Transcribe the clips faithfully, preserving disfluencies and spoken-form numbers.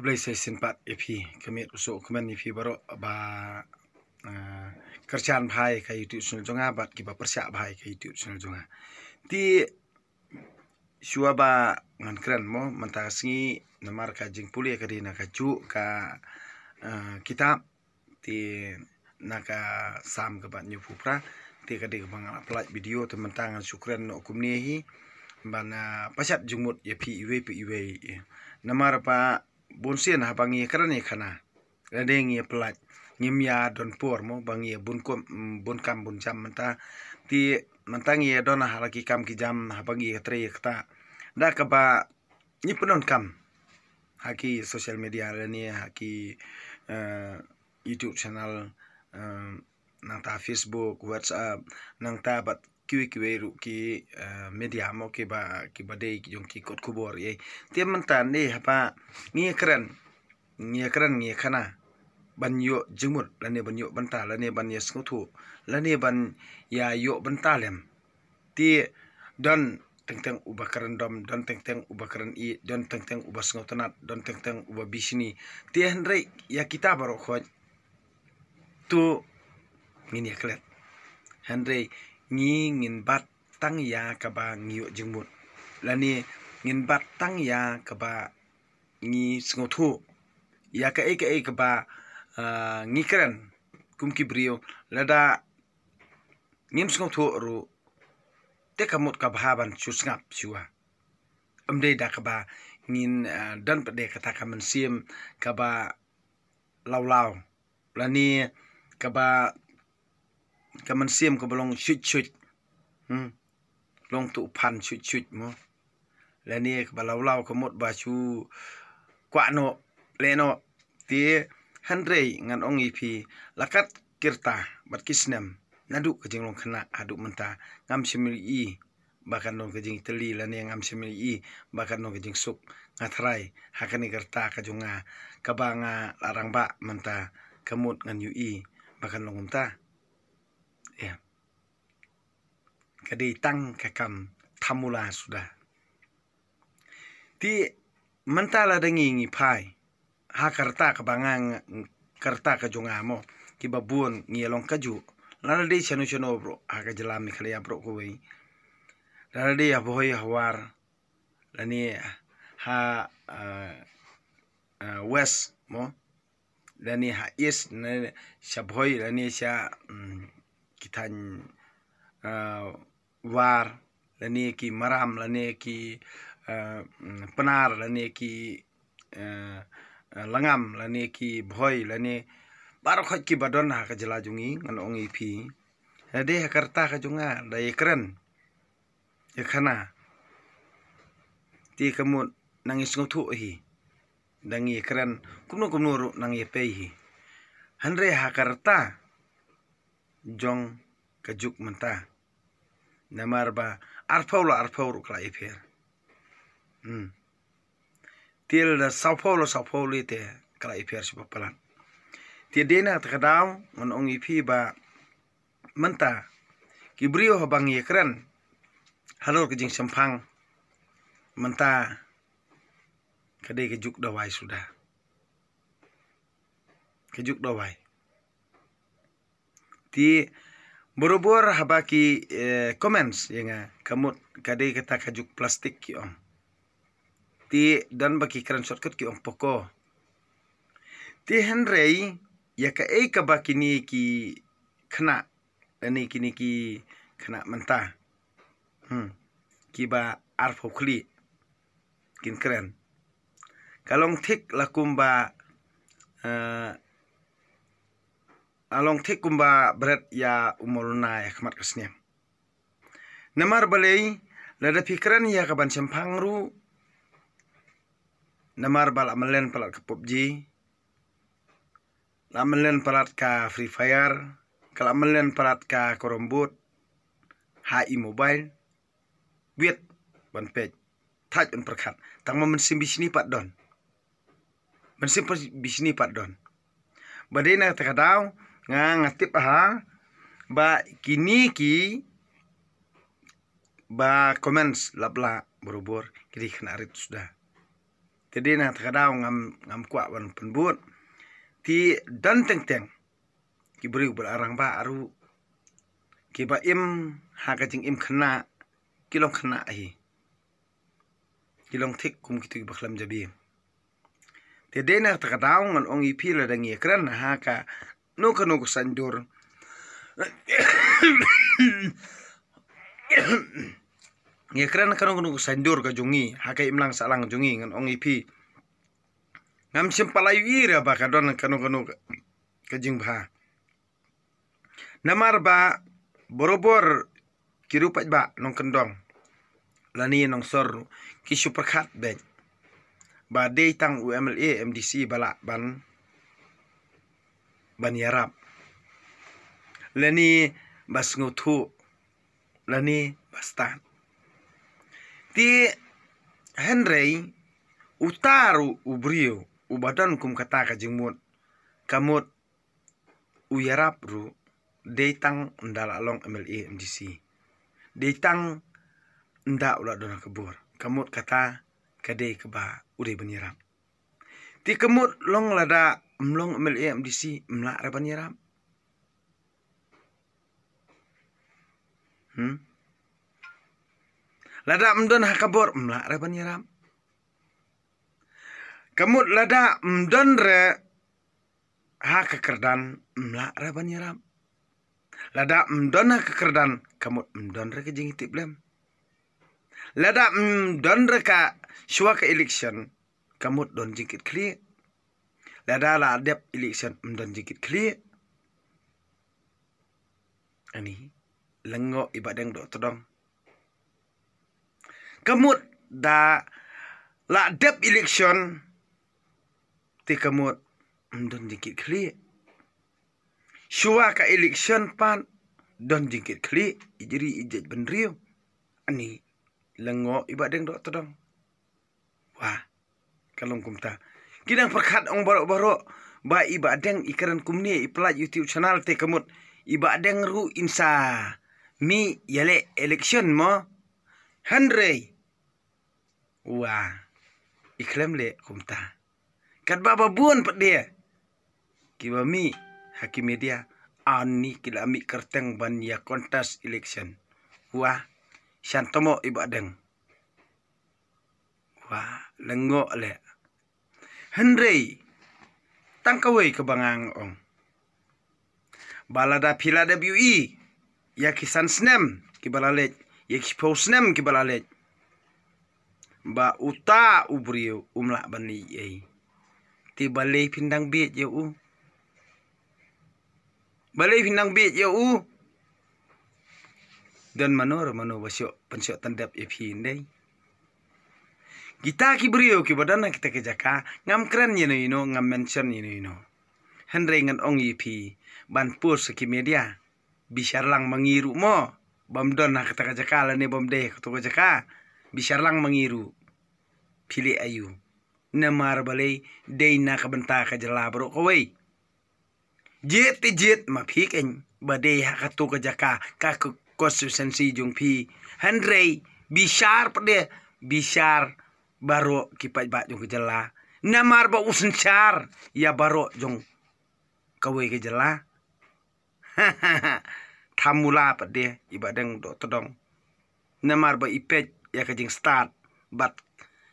Blei sa shisien pat ïa phi, ka miet u soh u kmen ïa phi baroh ba, ah, kyrshan bha ïa ka YouTube channel jong nga bad kiba pyrshah bha ïa ka YouTube channel jong nga. Te shuwa ba ngan kren mo, mynta ka sngi namar ka jingpule ka dei na kajuh ka, ah, kitab. Te na ka Salm kaba hynñiewphew phra, te ka dei kaba nga la pyllait video, te mynta ngan shu kren noh kumne hi ban, ah, pashat jingmut ïa phi iwei pa iwei. Namar ba bun sien haba ngi ïa kren ïa khana, lada ngi ïa pyllait, ngim ïa don por mo ba ngi ïa bun kam, mm, bun kam bun jam mynta. Te mynta ngi ïa don ha la ki kam ki jam haba ngi ïa trei ïa kata. Da kaba ngi pyndonkam ha ki social media lane ha ki, eh, YouTube channel, eh, nangta Facebook, WhatsApp, nangta bad kiwei kiwei ruh ki, eh, media mo kiba, kiba dei ki jong ki kot khubor ïa. Te mynta ne haba ngi ïa kren, ngi ïa kren ngi ïa khana ban ïoh jingmut lane ban ïoh bynta lane ban ïa sngewthuh lane ban ïa ïoh bynta lem. Te don teng teng uba kren dom, don teng teng uba kren ïeit, don teng teng uba sngewtynnat, don teng teng uba bishni. Te hynrei ïa kita baroh khoit to ngin ïa klet. Hynrei ngi ngin bat tang ïa kaba ngi ïoh jingmut lane ngin bat tang ïa kaba ngi sngewthuh ïa kaei kaei kaba, ah, ngi kren kum ki briew. Lada ngim sngewthuh ruh, te ka mut ka bha ban shu sngap shuwa. Ym dei da kaba ngin, ah, don pat de kata ka mynsiem kaba lawlaw lane kaba, ka mynsiem kaba long shuit shuit. Hmm. Long tu phan shuit shuit mo. Lane kaba lawlaw ka mut ba shu kwah noh, leh noh. Te hynrei ngan ong ïa phi, la kat ki rta bad ki snem, naduh ka jinglong khynnah haduh mynta, ngam shym ïohi ba kan long ka jingtylli lane ngam shym ïohi ba kan long ka jingsuk. Nga tharai ha kane ka rta ka jong nga kaba nga la rangbah mynta, ka mut ngan ïohi ba kan long kumta. Ïa. Ka dei tang ka kam thamula suda. Te mynta lada ngi ngi phai ha ka rta kaba nga, nga, ka rta ka jong nga mo, kiba bun ngi ïa long kajuh. Lada dei shano shano baroh ha ka jylla Meghalaya baroh kawei. Lada dei ha Bhoi ha War lane ha, ah, ah, West mo, lane ha East, lane sha Bhoi lane sha, mm, ki thaiñ, ah, War lane ki Maram lane ki, ah, mm, Pnar lane ki, ah, ah, Langam lane ki Bhoi lane baroh khoit kiba don ha ka jylla jong ngi, ngan ong ïa phi. Lada dei ha ka rta ka jong nga da ïa kren ïa khana, te ka mut nang ïa sngewthuh hi. Da ngi ïa kren kumno kumno ruh nang ïa pei hi. Hynrei ha ka rta jong ka juk mynta, namar ba arphew la arphew ruh ka la ïapher. Hmm. Te lada sawphew la sawphew lei te ka la ïapher sha ba palat. Te dei na kata ka daw ngan ong ïa phi ba mynta ki briew haba ngi ïa kren halor ka jingshemphang, mynta ka dei ka juk dawai suda. Ka juk dawai. Te barabor haba ki, eh, comments ïa nga, ka mut ka dei kata ka juk plastik ki ong. Te don ba ki kren shortcut ki ong poko. Te hynrei ïa kaei kaba kine ki khynnah, lane kine ki khynnah mynta, hmm, kiba arphew khlieh kin kren, ka long thik la kumba, eh, ka long thik kumba bret ïa u Maulana ïa khmat ka sniang. Namar balei? Lada phi kren ïa ka ban shemphang ruh, namar ba la mlien palat ka PUBG, la mlien palat ka Free Fire, ka la mlien palat ka Carrom Board ha i mobile, wiat ban peit, thait ban pyrkhat. Tang ma mynsiem bishni pat don. Mynsiem bishni pat don. Ba dei na kata ka daw nga, nga tip ha ba kine ki ba comments lap la barabor ki dei khynnah rit suda. Te dei na kata ka daw ngam, ngam kwah ban pynbud. Te don teng teng ki briew ba la rangbah ruh, kiba im ha ka jingim khynnah, ki long khynnah hi, ki long thik kum kito kiba khlem jabieng. Te dei na kata ka daw ngan ong ïa phi, lada ngi ïakren ha kano kano ka saiñdur, ngi ïakren ha kano kano ka saiñdur ka jong ngi ha ka imlang sahlang jong ngi, ngan ong ïa phi, ngam shym pat la ïohi ruh ba ka don kano kano ka, ka jingbha. Namar ba barabor ki riew paidbah nongkyndong lane nongsor ki shu pyrkhat beit ba dei tang u MLA MDC ba lah ban, ban ïarap lane ba sngewthuh lane ba stad. Te hynrei uta ruh u briew uba don kum kata ka jingmut, ka mut u ïarap ruh dei tang ynda la long MLA MDC, dei tang ynda u la don ha ka bor, ka mut kata ka dei kaba u dei ban ïarap. Te ka mut long lada ym long MLA MDC ym lah ruh ban ïarap. Hmm? Lada ym don ha ka bor ym lah ruh ban ïarap. Ka mut lada ym don ruh ha ka kyrdan ym lah ruh ban ïarap. Lada ym don ha ka kyrdan ka mut ym don ruh ka jingïatiplem. Lada ym don ruh ka shuwa ka election ka mut don jingkitkhlieh. Lada la dep election ym don jingkitkhlieh. Ani lyngngoh i Bahdeng Dohtdong. Ka mut da la dep election te ka mut ym don jingkitkhlieh. Shuwa ka election pat don jingkitkhlieh, ijri ijait bynriew. Ani lyngngoh i Bahdeng Dohtdong. Wah, ka long kumta. Ki dang pyrkhat ong baroh baroh ba i Bahdeng i kren kumne, i pynlait YouTube channel te ka mut i Bahdeng ruh in sa mih ïaleh election mo. Hynrei wah, i khlem leh kumta. Katba ba bun pat de kiba mih ha ki media, ani ki la mih kyrteng ban ïa contest election. Wah, shan tomo i Bahdeng. Wah, lyngngoh leh. Hynrei tang kawei kaba nga ong ba lada phi la dep ïohi ïa ki san snem kiba la leit, ïa ki phew snem kiba la leit, ba uta u briew um lah ban leh ei, te balei phin dang bieit ïa u? Balei phin dang bieit ïa u? Don mano re mano ba shu pynshoh tyndep ïa phi ndei. Kita ki briew kiba don ha kita ki jaka, ngam kren ïa no ïa no, ngam mention ïa no ïa no. Hynrei ngan ong ïa phi ban post ha ki media. Bishar lang ma ngi ruh mo, bym don ha kata ka jaka lane bym dei ha kata ka jaka. Bishar lang ma ngi ruh. Phi leh aïu? Namar balei? Dei na ka bynta ka jylla baroh kawei. Jied te jied ma phi keiñ ba dei ha katu ka jaka, ka constituency jong phi. Hynrei bishar pat de, bishar baroh ki paidbah jong ka jylla. Namar ba u synshar ïa baroh jong kawei ka jylla. Thamula pat de i Bahdeng Dohtdong. Namar ba i peit ïa ka jingstad bad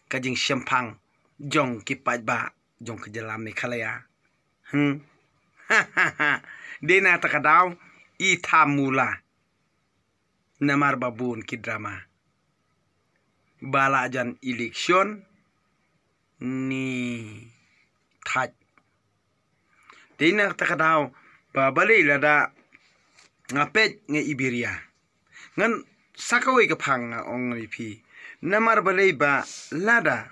ka jingshemphang jong ki paidbah jong ka jylla Meghalaya. Hmm. Dei na kata ka daw i thamula. Namar ba bun ki drama. Ba la jan election ni thait. Dei na kata ka daw ba balei lada nga peit nga i biria, ngan sa kawei ka phang nga ong ïa phi. Namar balei ba lada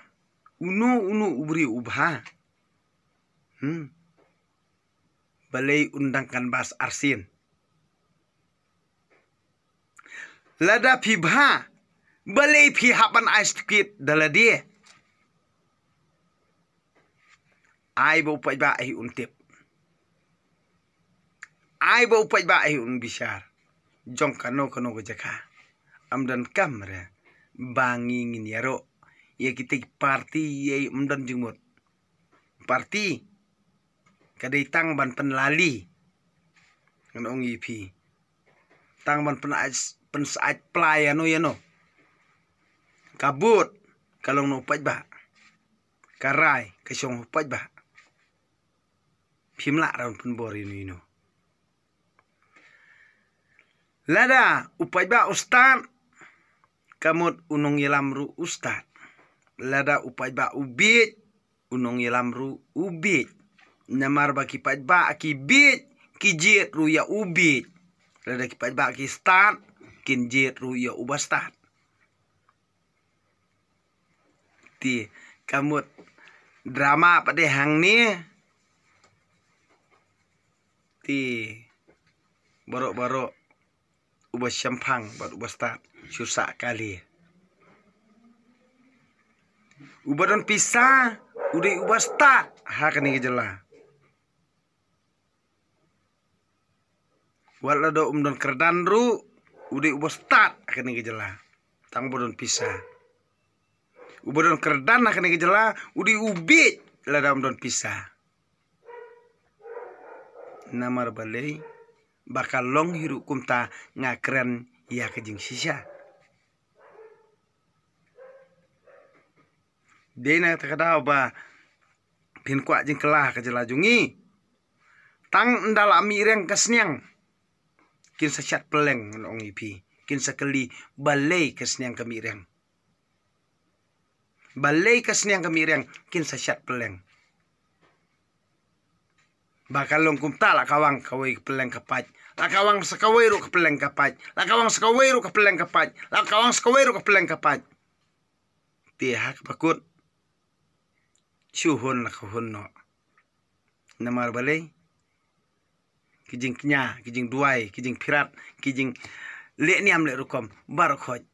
uno uno u briew u bha, hmm, balei un dang canvass arsien? Lada phi bha, balei phi hap ban ai certificate da lade? Ai ba u paidbah hi un tip. Ai ba u paidbah hi un bishar. Jong kano kano ka jaka. Ym donkam re ba ngi ngin ïaroh ïa kita ki party ïa ym don jingmut. Party ka dei tang ban pynlali. Ngan ong ïa phi, tang ban pyn-, pynsaid pla ïa no ïa no. Ka vote ka long na u paidbah. Ka rai ka shong u paidbah. Phim lah ruh ban pynbor ïa no ïa no. Lada u paidbah u stad, ka mut u nongïalam ruh u stad. Lada u paidbah u bieit, u nongïalam ruh u bieit. Namar ba ki paidbah ki bieit, ki jied ruh ïa u bieit. Lada ki paidbah ki stad, kin jied ruh ïa uba stad. Te ka mut drama pat de hangne. Te baroh baroh, uba shemphang bad uba stad, shu sah kali. Uba don pisa u dei uba stad ha kane ka jylla. Wat la da um don kyrdan ruh, u dei uba stad ha kane ka jylla. Tang uba don pisa. Uba don kyrdan ha kane ka jylla u dei u bieit lada um don pisa. Namar balei? Ba ka long hi ruh kumta, nga kren ïa ka jingshisha. Dei na kata ka daw ba phin kwah jingkylla ha ka jylla jong ngi. Tang ynda la mih reng ka sniang, kin sa shad pylleng, ngan ong ïa phi. Kin sa kylli balei ka sniang ka mih reng. Balei ka sniang ka mih reng, kin sa shad pylleng. Ba ka long kumta, la ka wang kawei ka pylleng ka pait. La ka wang sa kawei ruh ka pylleng ka pait. La ka wang sa kawei ruh ka pylleng ka pait. La ka wang sa kawei ruh ka pylleng ka pait. Te ha kaba kut, shu hun la ka hun noh. Namar balei? Ki jingkñia, ki jingduwai, ki jingpyrkhat, ki jingleh niam leh rukom baroh khoit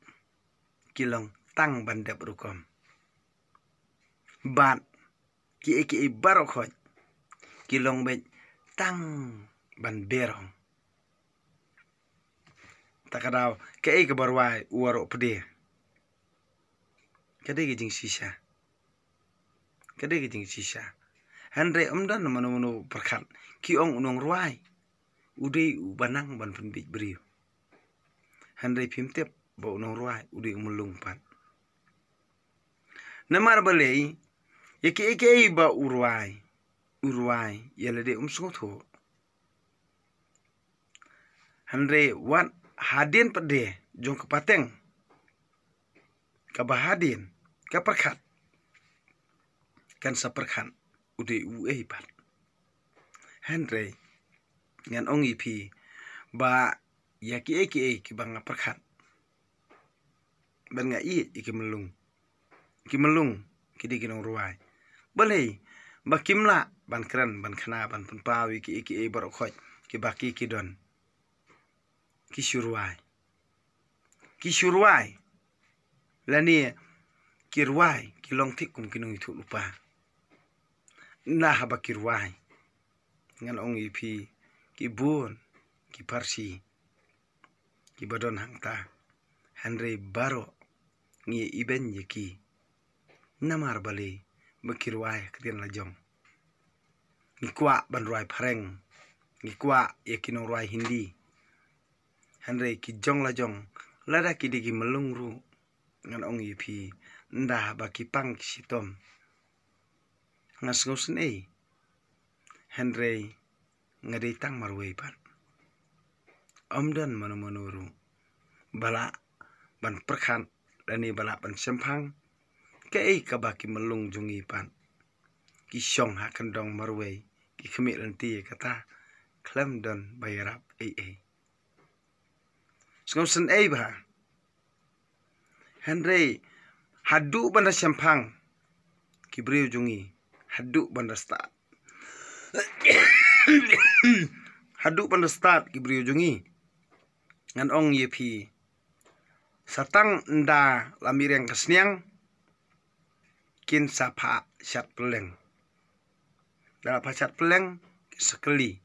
ki long tang ban dep rukom. Bad kiei kiei baroh khoit ki long beit tang ban berong. Ta ka daw, kaei kaba rwai u waroh pdeng. Ka dei ka jingshisha. Ka dei ka jingshisha. Hynrei ym don mano mano pyrkhat, ki ong u nongrwai u dei uba nang ban pynbiej briew. Hynrei phim tip ba u nongrwai u dei u mlung pat. Namar balei? Ïa kiei kiei ba u rwai, u rwai ïa lade um sngewthuh. Hynrei wat hadien pat de jong ka pateng, kaba hadien ka pyrkhat, kan sa pyrkhat u dei uei pat. Hynrei ngan ong ïa phi ba ïa kiei kiei kiba nga pyrkhat, ban nga ïeit ïa ki mlung. Ki mlung ki dei ki nongrwai. Balei? Ba kim lah ban kren, ban khana, ban pynpaw ïa kiei kiei baroh khoit kiba ki ki don. Ki shu rwai. Ki shu rwai. Lane ki rwai, ki long thik kum ki nongïathuhlypa. Ynda haba ki rwai, ngan ong ïa phi, ki bun ki pharshi kiba don hangta. Hynrei baroh ngi ibeiñ ïa ki. Namar balei? Ba ki rwai ha ka ktien la jong. Ngi kwah ban rwai phareng, ngi kwah ïa ki nongrwai Hindi. Hynrei ki jong la jong, lada ki dei ki mlung ruh, ngan ong ïa phi, ynda ba ki pang ki shitom, nga sngewsynei. Hynrei nga dei tang marwei pat. Ym don mano mano ruh ba lah ban pyrkhat lane ba lah ban shemphang kaei kaba ki mlung jong ngi pat ki shong ha kyndong marwei, ki khmih lynti ïa kata khlem don ba ïarap ei ei. Sngewsynei bha. Hynrei haduh ban da shemphang ki briew jong ngi, haduh ban da stad, haduh ban da stad ki briew jong ngi, ngan ong ïa phi, sa tang ynda la mih reng ka sniang, kin sa phah shad pylleng. Da la phah shad pylleng, kin sa kylli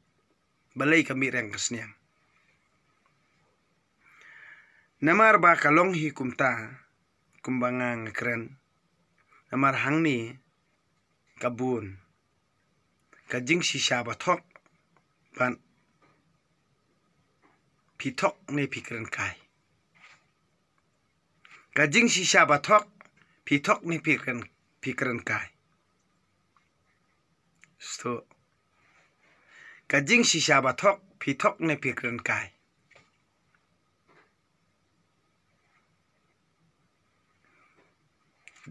balei ka mih reng ka sniang. Namar ba ka long hi kumta, kumba nga nga kren, Namar hangne ka bun ka jingshisha ba thok, ban phi thok ne phi kren kai. Ka jingshisha ba thok, phi thok ne phi kren, phi kren kai. Sto. Ka jingshisha ba thok, phi thok ne phi kren kai.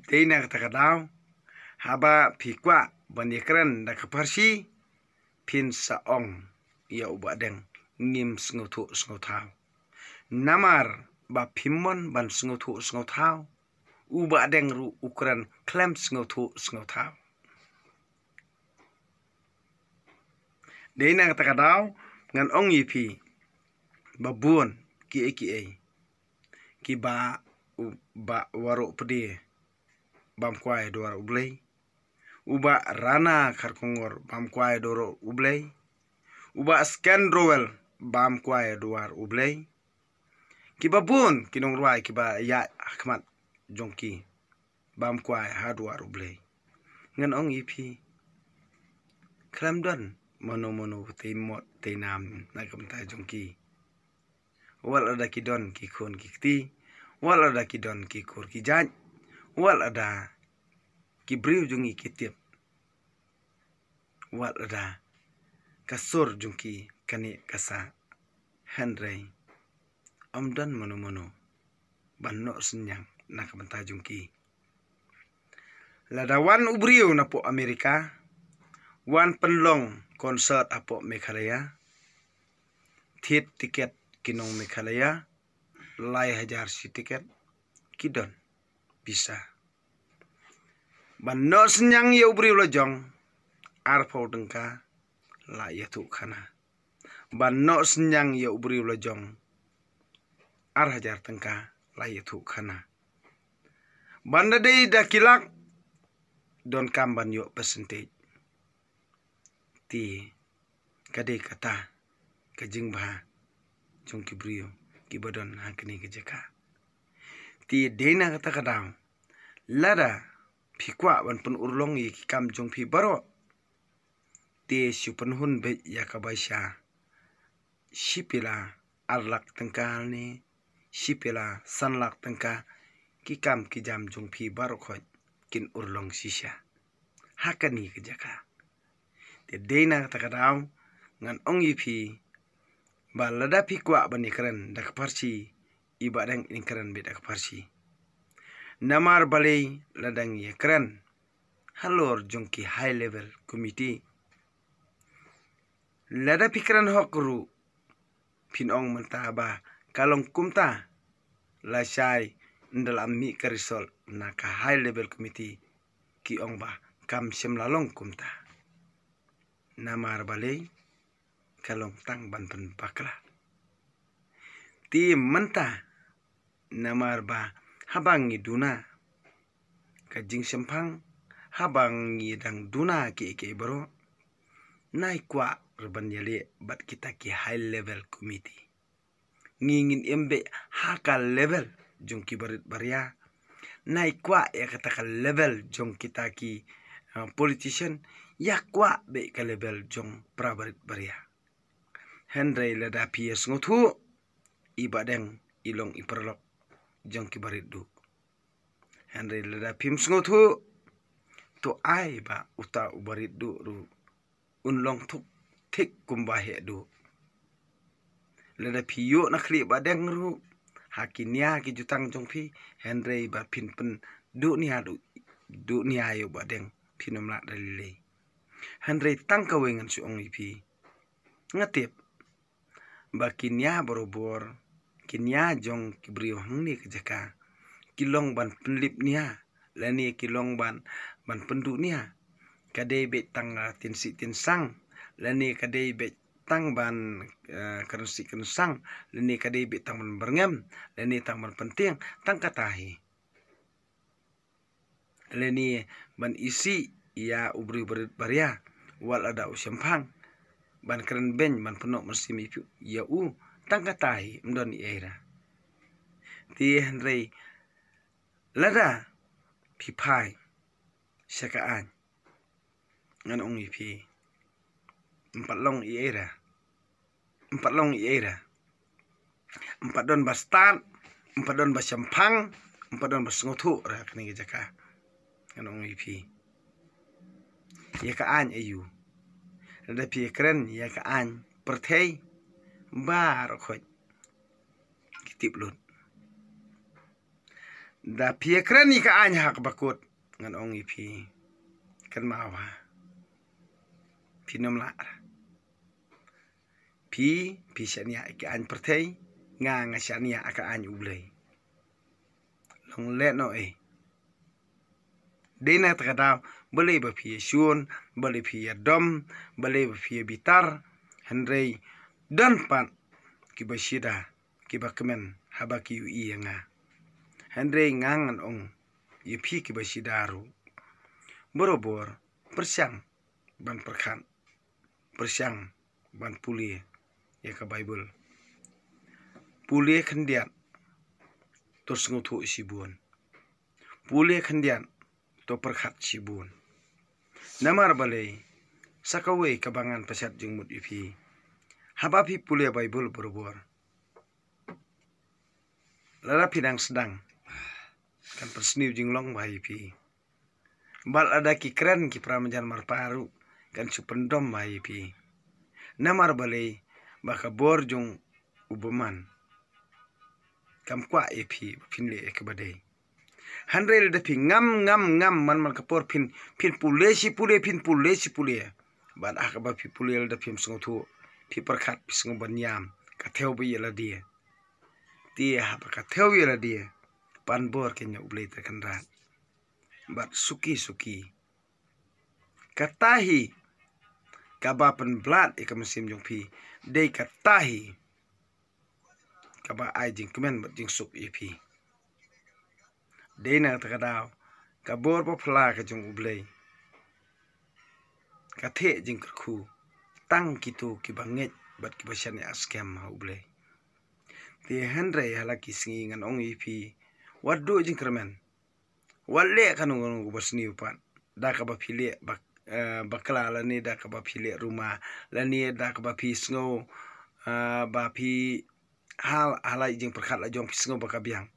Dei na kata ka daw, haba phi kwah ban ïakren da ka pharshi, phin sa ong ïa u Bahdeng, ngim sngewthuh sngewthaw. Namar ba phim mon ban sngewthuh sngewthaw, u Bahdeng ruh u kren khlem sngewthuh sngewthaw. Dei na kata ka daw, ngan ong ïa phi, ba bun kiei kiei kiba u Bah Waroh Pde bam kwai dwar U Blei, u Bah Rana Kharkongor bam kwai dwar U Blei, u Bah Sken Rowell bam kwai dwar U Blei. Kiba bun ki nongrwai kiba ïaid ha khmat jong ki bam kwai ha dwar U Blei. Ngan ong ïa phi, khlem don mano mano tei mot tei nam na ka bynta jong ki. Wat lada ki don ki khun ki kti, wat lada ki don ki kur ki jait, wat lada ki briew jong ngi ki tip, wat lada ka sur jong ki kane ka sah, hynrei ym don mano mano ban noh synñiang na ka bynta jong ki. Lada wan u briew na poh America, wan pynlong concert ha poh Meghalaya, thied tiket ki nong Meghalaya, lai hajar shi tiket, ki don pisa. Ban noh synñiang ïa u briew la jong, arphew tyngka la ïathuh khana. Ban noh synñiang ïa u briew la jong, ar hajar tyngka la ïathuh khana. Ban da dei da ki lak, donkam ban ïoh percentage. Te ka dei kata ka jingbha jong ki briew kiba don ha kane ka jaka. Te dei na kata ka daw, lada phi kwah ban pynurlong ïa ki kam jong phi baroh, te shu pynhun beit ïa ka baisa, shi pela ar lak tyngka ne shi pela san lak tyngka, ki kam ki jam jong phi baroh khoit kin urlong shisha ha kane ka jaka. Te dei na kata ka daw, ngan ong ïa phi, ba lada phi kwah ban ïakren da ka pharshi, i Bahdeng in kren beit da ka pharshi. Namar balei, lada ngi ïakren halor jong ki high level committee, lada phi kren hok ruh, phin ong mynta ba ka long kumta, lashai ynda la mih ka result na ka high level committee, ki ong ba kam shym la long kumta. Namar balei, ka long tang ban pynbakla. Te mynta, namar ba haba ngi duna ka jingshemphang, haba ngi dang duna kiei kiei baroh, nai kwah ruh ban ïaleh bad kita ki high level committee. Ngi ngin im beit ha ka level jong ki barit baria. Nai kwah ïa kata ka level jong kita ki, uh, politician, ïa kwah beit ka level jong para barit baria. Hynrei lada phi ïa sngewthuh, i Bahdeng i long i paralok jong ki barit duh. Hynrei lada phim sngewthuh, to ai ba uta u barit duh ruh un long thuk thik kumba heh duh. Lada phi ïoh na khlieh Bahdeng ruh ha ki nia ki jutang jong phi, hynrei ba phin pynduh nia duh, duh nia ïa u Bahdeng, phin ym lah da lei lei. Hynrei tang kawei ngan shu ong ïa phi, nga tip ba ki nia barobor, ki nia jong ki briew hangne ka jaka, ki long ban pynlip nia, lane ki long ban, ban pynduh nia. Ka dei beit tang, ah, tynsih tynsang, lane ka dei beit tang ban, eh, kren sih kren sang, lane ka dei beit tang ban byrngem, lane tang ban pyntieng, tang kata hi. Lane ban isih ïa u briew barit baria, wat lada u shemphang, ban kren beiñ, ban pynnoh mynsiem ïa u, tang kata hi, ym don ei ei ruh. Te hynrei lada phi phai sha ka aiñ. Ngan ong ïa phi, ym pat long ei ei ruh. Ym pat long ei ei ruh. Ym pat don ba stad, ym pat don ba shemphang, ym pat don ba sngewthuh ruh ha kane ka jaka. Ngan ong ïa phi, ïa ka aiñ aïu? Lada phi ïakren ïa ka aiñ pyrthei, baroh khoit ki tip lut. Da phi ïakren ïa ka aiñ ha kaba kut, ngan ong ïa phi, kynmaw ha, phin ym lah ruh. Phi, phi shaniah ïa ka aiñ pyrthei, nga, nga shaniah ïa ka aiñ U Blei. Long lehnoh ei. Dei na kata ka daw, balei ba phi ïashun, balei phi ïadom, balei ba phi ïabitar, hynrei don pat kiba shida, kiba kmen, haba ki ïohi ïa nga. Hynrei nga ngan ong ïa phi kiba shida ruh, barabor pyrshang ban pyrkhat, pyrshang ban pule ïa ka Baibl. Pule khyndiat, to sngewthuh shibun. Pule khyndiat, to pyrkhat shibun. Namar balei? Sa kawei kaba ngan pynshad jingmut ïa phi. Haba phi pule Baibl barabor, lada phi dang sdang, kan pynsniew jinglong bha ïa phi. Bad lada ki kren ki para marjan marpa ruh, kan shu pyndom bha ïa phi. Namar balei? Ba ka bor jong u bymman kam kwah ïa phi ba phin leh ïa kaba dei. Hynrei lada phi ngam, ngam, ngam, man, man ka por phin, phin pule shi pule, phin pule shi pule. Bad ha kaba phi pule lada phim sngewthuh, phi pyrkhat, phi sngew ban ïam, ka thew beit ïa lade. Te haba ka thew ïa lade, pan bor kein na U Blei Trai Kynrad. Bad suki suki, kata hi kaba pynblat ïa ka mynsiem jong phi. Dei kata hi kaba ai jingkmen bad jingsuk ïa phi. Dei na kata ka daw, ka bor ba phylla ka jong U Blei ka theh jingkyrkhu tang kito kiba ngeit bad kiba shaniah skhem ha U Blei. Te hynrei ha la ki sngi ngan ong ïa phi, wat duh jingkyrmen. Wat leh kano kano kaba sniew pat da kaba phi leh bak-, eh, bakla, lane da kaba phi leh ruma, lane da kaba phi sngew, eh, ba phi hal, ha la jingpyrkhat la jong phi sngew ba ka biang.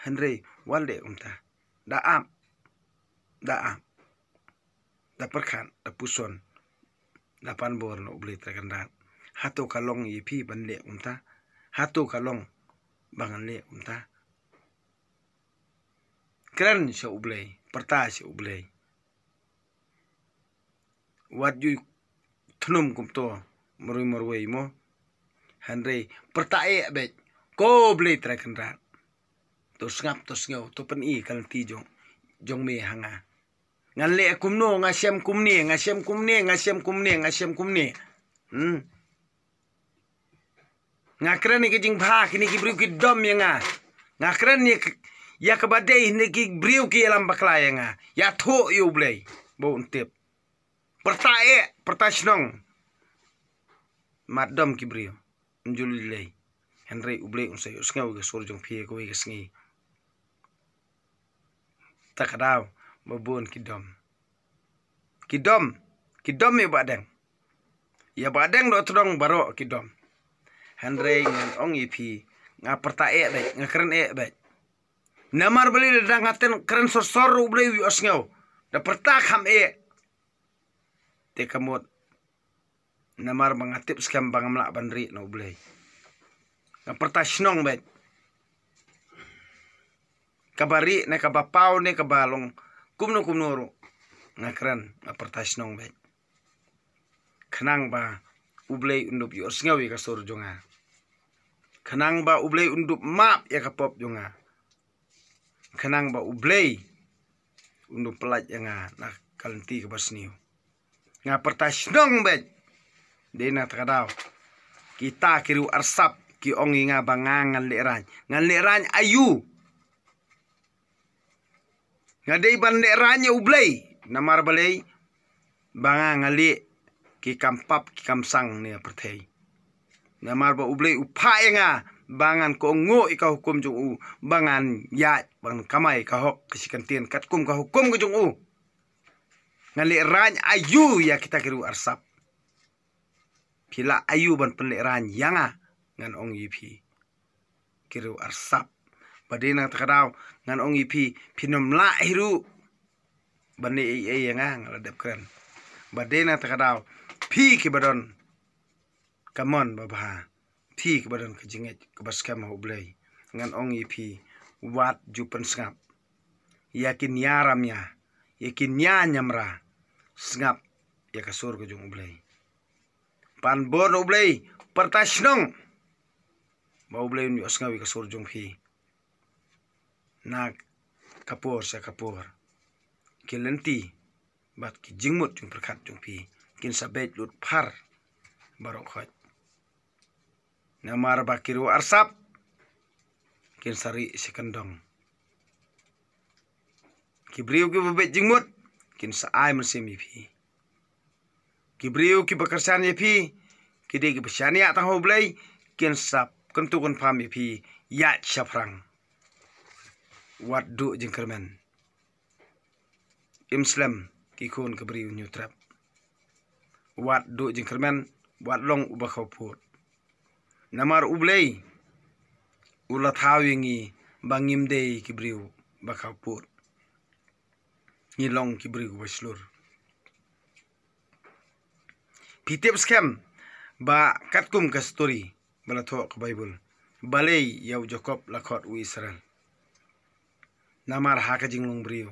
Hynrei wat leh kumta. Da ap, da ap, da pyrkhat, da puson, da pan bor na U Blei Trai Kynrad. Hato ka long ïa phi ban leh kumta? Hato ka long ba ngan leh kumta? Kren sha U Blei, pyrta sha U Blei. Wat ju thnum kumto marwei marwei mo. Hynrei pyrta eh beit, ko Blei Trai Kynrad. To sngap, to sngew, to pyni ka lynti jong, jong me ha nga. Ngan leh kumno, nga shem kumne, nga shem kumne, nga shem kumne, nga shem kumne. Hmm. Nga kren ïa ka jingbha, kine ki briew ki dom ïa nga. Nga kren ïa k-, ïa kaba dei, kine ki briew ki ïalam bakla ïa nga. Ïathuh ïa U Blei ba un tip. Pyrta eh, pyrta shnong. Mat dom ki briew, ym ju lei lei. Hynrei U Blei un sa ïohsngew ïa ka sur jong phi ha kawei ka sngi. Ta ka daw ba bun ki dom. Ki dom, ki dom ïa Bahdeng. Ïa Bahdeng doh tdong baroh ki dom. Hynrei ngan ong ïa phi, nga pyrta eh beit, nga kren eh beit. Namar balei? Lada nga kren sor sor U Blei u ïohsngew. Da pyrta kham eh, te ka mut namar ba nga tip skhem ba ngam lah ban rieh na U Blei. Nga pyrta shnong beit. Kaba rieh ne kaba paw ne kaba long kumno kumno ruh, nga kren, nga pyrta shnong beit. Khnang ba U Blei un dup ïohsngew ïa ka sur jong nga. Khnang ba U Blei un dup map ïa ka pop jong nga. Khnang ba U Blei un dup pyllait ïa nga na ka lynti kaba sniew. Nga pyrta shnong beit. Dei na kata ka daw, kita ki riew arsap ki ong ïa nga ba nga ngan lehraiñ. Ngan lehraiñ aïu? Nga dei ban lehraiñ ïa U Blei. Namar balei? Ba nga nga leh ki kam pap ki kam sang ne pyrthei. Namar ba U Blei u phah ïa nga ba ngan kohnguh ïa ka hukum jong u, ba ngan ïaid, ba ngan kamai ka hok ka shi kyntien katkum ka hukum ka jong u. Ngan leh rain ayu ïa kita ki riewsap. Phi lah ayu ban pynleh rain ïa nga, ngan ong ïa phi. Ki riewsap. Ba dei na kata ka daw, ngan ong ïa phi, phin ym lah hi ruh ban leh ei ei ïa nga, nga la dep kren. Ba dei na kata ka daw, phi kiba don ka mon babha, phi kiba don ka jingngeit kaba skhem ha U Blei, ngan ong ïa phi, wat ju pynsngap ïa ki nia ramnia, ïa ki nia niamra. Sngap ïa ka sur ka jong U Blei. Pan bor na U Blei, pyrta shnong ba U Blei un ïohsngew ïa ka sur jong phi. Na ka por sha ka por, ki lynti bad ki jingmut jingpyrkhat jong phi kin sa beit lut phar baroh khoit. Namar ba ki riewsap kin sa rieh sha kyndong. Ki briew kiba beit jingmut kin sa ai mynsiem ïa phi. Ki briew kiba kyrshan ïa phi, ki dei kiba shaniah tang ha U Blei, kin sa kyntu kynpham ïa phi ïaid shaphrang. Wat duh jingkyrmen. Im slem ki khun ka Bri U Hynñiewtrep. Wat duh jingkyrmen, wat long uba khawpud. Namar U Blei u la thaw ïa ngi ba ngim dei ki briew ba khawpud. Ngi long ki briew ba shlur. Phi tip skhem ba katkum ka story ba la thoh ka Baibl, balei ïa u Jakob la khot u Israel? Namar ha ka jinglong briew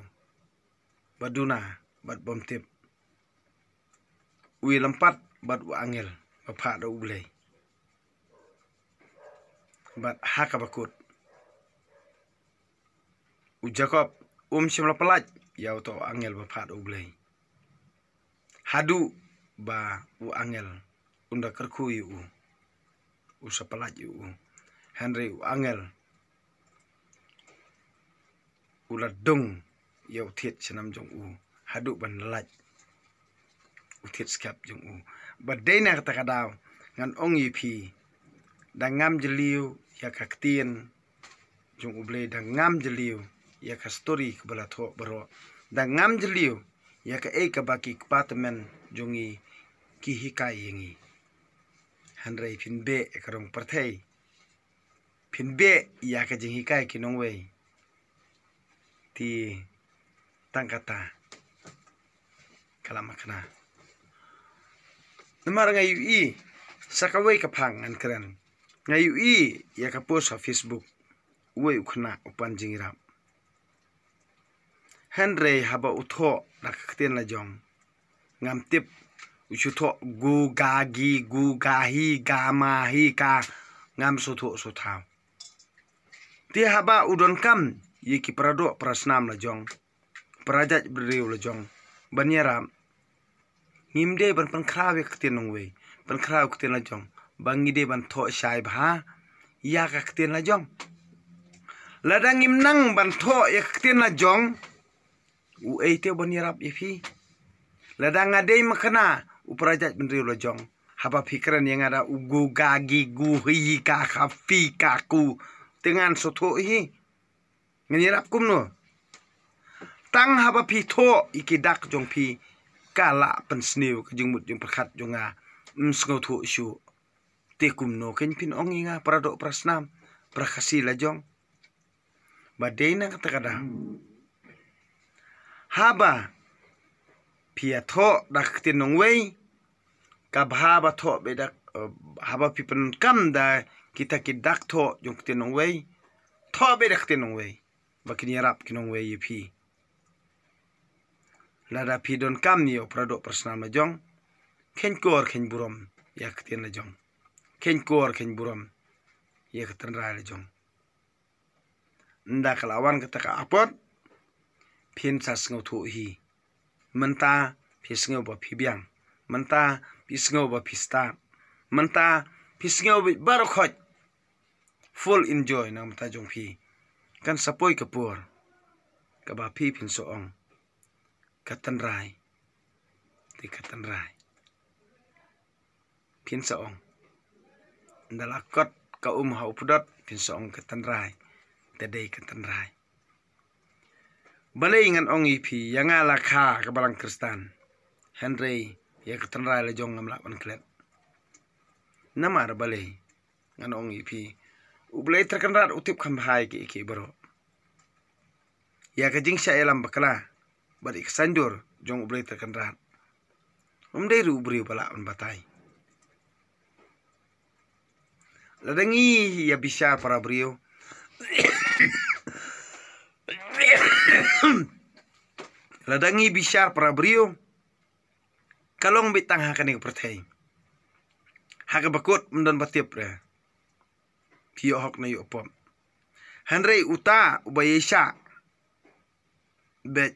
ba duna bad bym tip, u ïalympat bad u angel ba phah da U Blei. Bad ha kaba kut, u Jakob um shym la pyllait ïa uto u angel ba phah da U Blei. Haduh ba u angel un da kyrkhu ïa u, u sa pyllait ïa u. Hynrei u angel u la dung ïa u thied shnam jong u haduh ban lait u thied skep jong u. Ba dei na kata ka daw ngan ong ïa phi, da ngam jylliew ïa ka ktien jong U Blei, da ngam jylliew ïa ka story kaba la thoh baroh, da ngam jylliew ïa kaei kaba ki kpa tymmen jong ngi ki hikai ïa ngi. Hynrei phin beh ïa ka rong pyrthei, phin beh ïa ka jinghikai ki nongwei. Te tang kata ka la makna. Namar nga ïohi sa kawei ka phang ngan kren. Nga ïohi ïa ka post ha Facebook, uwei u khynnah u pan jingïarap. Hynrei haba u thoh da ka ktien la jong, ngam tip u shu thoh gu ga gi gu ga hi ga ma hi ka, ngam shu thoh shu thaw. Te haba u donkam ïa ki paradoh parasnam la jong, parajait briew la jong ban ïarap, ngim dei ban pynkhraw ïa ka ktien nongwei, pynkhraw ïa ka ktien la jong, ba ngi dei ban thoh shai bha ïa ka ktien la jong. Lada ngim nang ban thoh ïa ka ktien la jong, uei te ban ïarap ïa phi? Lada nga dei makna u parajait briew la jong, haba phi kren ïa nga da u gu ga gi gu hi ka kha phi ka ku, te ngan shu thoh hi. Ngan ïarap kumno? Tang haba phi thoh ïa ki dak jong phi, ka la pynsniew ka jingmut jingpyrkhat jong nga, ym sngewthuh shuh. Te kumno kein phin ong ïa nga paradoh parasnam, para Khasi la jong? Ba dei na kata ka daw, haba phi ïathoh da ka ktien nongwei, ka bha ba thoh beit da, eh, haba phi pyndonkam da kita ki dak thoh jong ka ktien nongwei, thoh beit da ka ktien nongwei, ba kin ïarap ki nongwei ïa phi. Lada phi donkam ïa u paradoh parasnam la jong, kheiñ kor kheiñ burom ïa ka ktien la jong, kheiñ kor kheiñ burom ïa ka tynrai la jong. Ynda ka la wan kata ka apot, phin sa sngewthuh hi. Mynta phi sngew ba phi biang, mynta phi sngew ba phi stad, mynta phi sngew beit baroh khoit. Full enjoy na ka bynta jong phi. Kan sa poi ka por kaba phi phin sa ong, ka tynrai, te ka tynrai. Phin sa ong, ynda la kot ka um ha u pdot, phin sa ong, ka tynrai, te dei ka tynrai. Balei ngan ong ïa phi, ïa nga la kha ka balang Khristan, hynrei ïa ka tynrai la jong ngam lah ban klet. Namar balei ngan ong ïa phi, U Blei Trai Kynrad u tip kham bha ïa kiei kiei baroh. Ïa ka jingshah ïalam bakla bad ïa ka saiñdur jong U Blei Trai Kynrad, um dei ruh u briew ba lah ban batai. Lada ngi ïa bishar para briew, lada ngi bishar para briew, ka long beit tang ha kane ka pyrthei. Ha kaba kut ym don ba tip re, phi ïoh hok ne ïoh pop. Hynrei uta uba ïa shah beit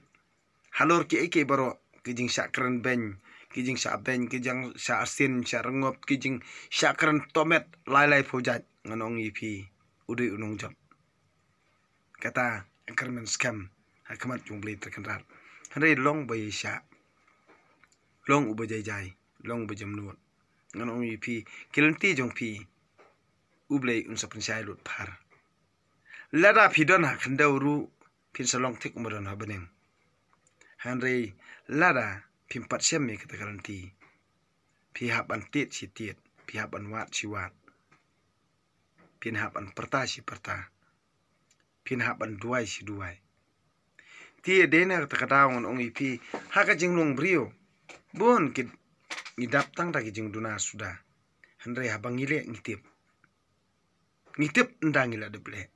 halor kiei kiei baroh, ki jingshah kren beiñ, ki jingshah beiñ, ki jingshah arsien, shah rngop, ki jingshah kren tohmet lai lai phew jait, ngan ong ïa phi, u dei u nongjop. Kata ka kyrmen skhem ha khmat jong U Blei Trai Kynrad. Hynrei long ba ïa shah, long uba jai jai, long uba jemnud, ngan ong ïa phi, ki lynti jong phi U Blei un sa pynshai lut phar. Lada phi don ha khyndew ruh, phin sa long thik kumba don ha bneng. Hynrei lada phim pat shem ïa kata ka lynti, phi hap ban tied shi tied, phi hap ban wad shi wad, phin hap ban pyrta shi pyrta, phin hap ban duwai shi duwai. Te dei na kata ka daw ngan ong ïa phi, ha ka jinglong briew, bun ki, ngi dap tang da ki jingduna suda. Hynrei haba ngi leh ngi tip. Ngi tip ynda ngi la dep leh.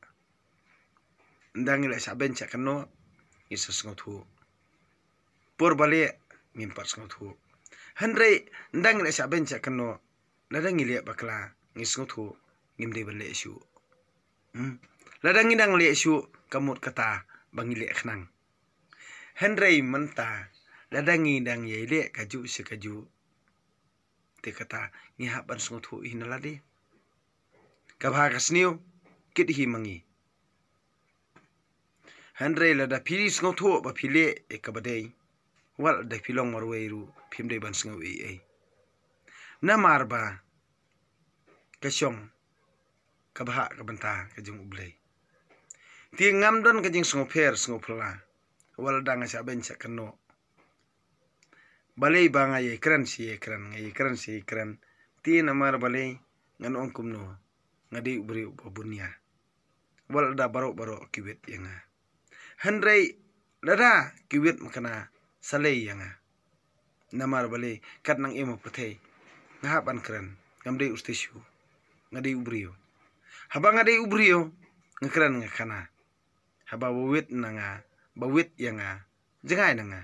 Ynda ngi la shah beiñ shah kynnoh, ngi sa sngewthuh. Por ba leh ngim pat sngewthuh. Hynrei ynda ngi la shah beiñ shah kynnoh, lada ngi leh bakla, ngi sngewthuh, ngim dei ban leh shuh. Hmm. Lada ngi dang leh shuh, ka mut kata ba ngi leh khnang. Hynrei mynta, lada ngi dang ïai leh kajuh shi kajuh, te kata ngi hap ban sngewthuh hi na lade. Ka bha ka sniew kit hi ma ngi. Hynrei lada phi sngewthuh ba phi leh ïa kaba dei, wat lada phi long marwei ruh phim dei ban sngew ei ei. Namar ba ka shong ka bhah ka bynta ka jong U Blei. Te ngam don ka jingsngewpher sngewphylla, wat lada nga shah beiñ shah kynnoh. Balei ba nga ïai kren shi ïai kren, nga ïai kren shi ïai kren. Te namar balei, ngan ong kumno, nga dei u briew uba bun ïa. Wat lada baroh baroh ki wit ïa nga. Hynrei lada ki wit makna, sa lei ïa nga. Namar balei, kat nang im ha pyrthei, nga hap ban kren, ngam dei u stishu, nga dei u briew. Haba nga dei u briew, nga kren nga khana. Haba ba wit na nga, ba wit ïa nga, jngai na nga.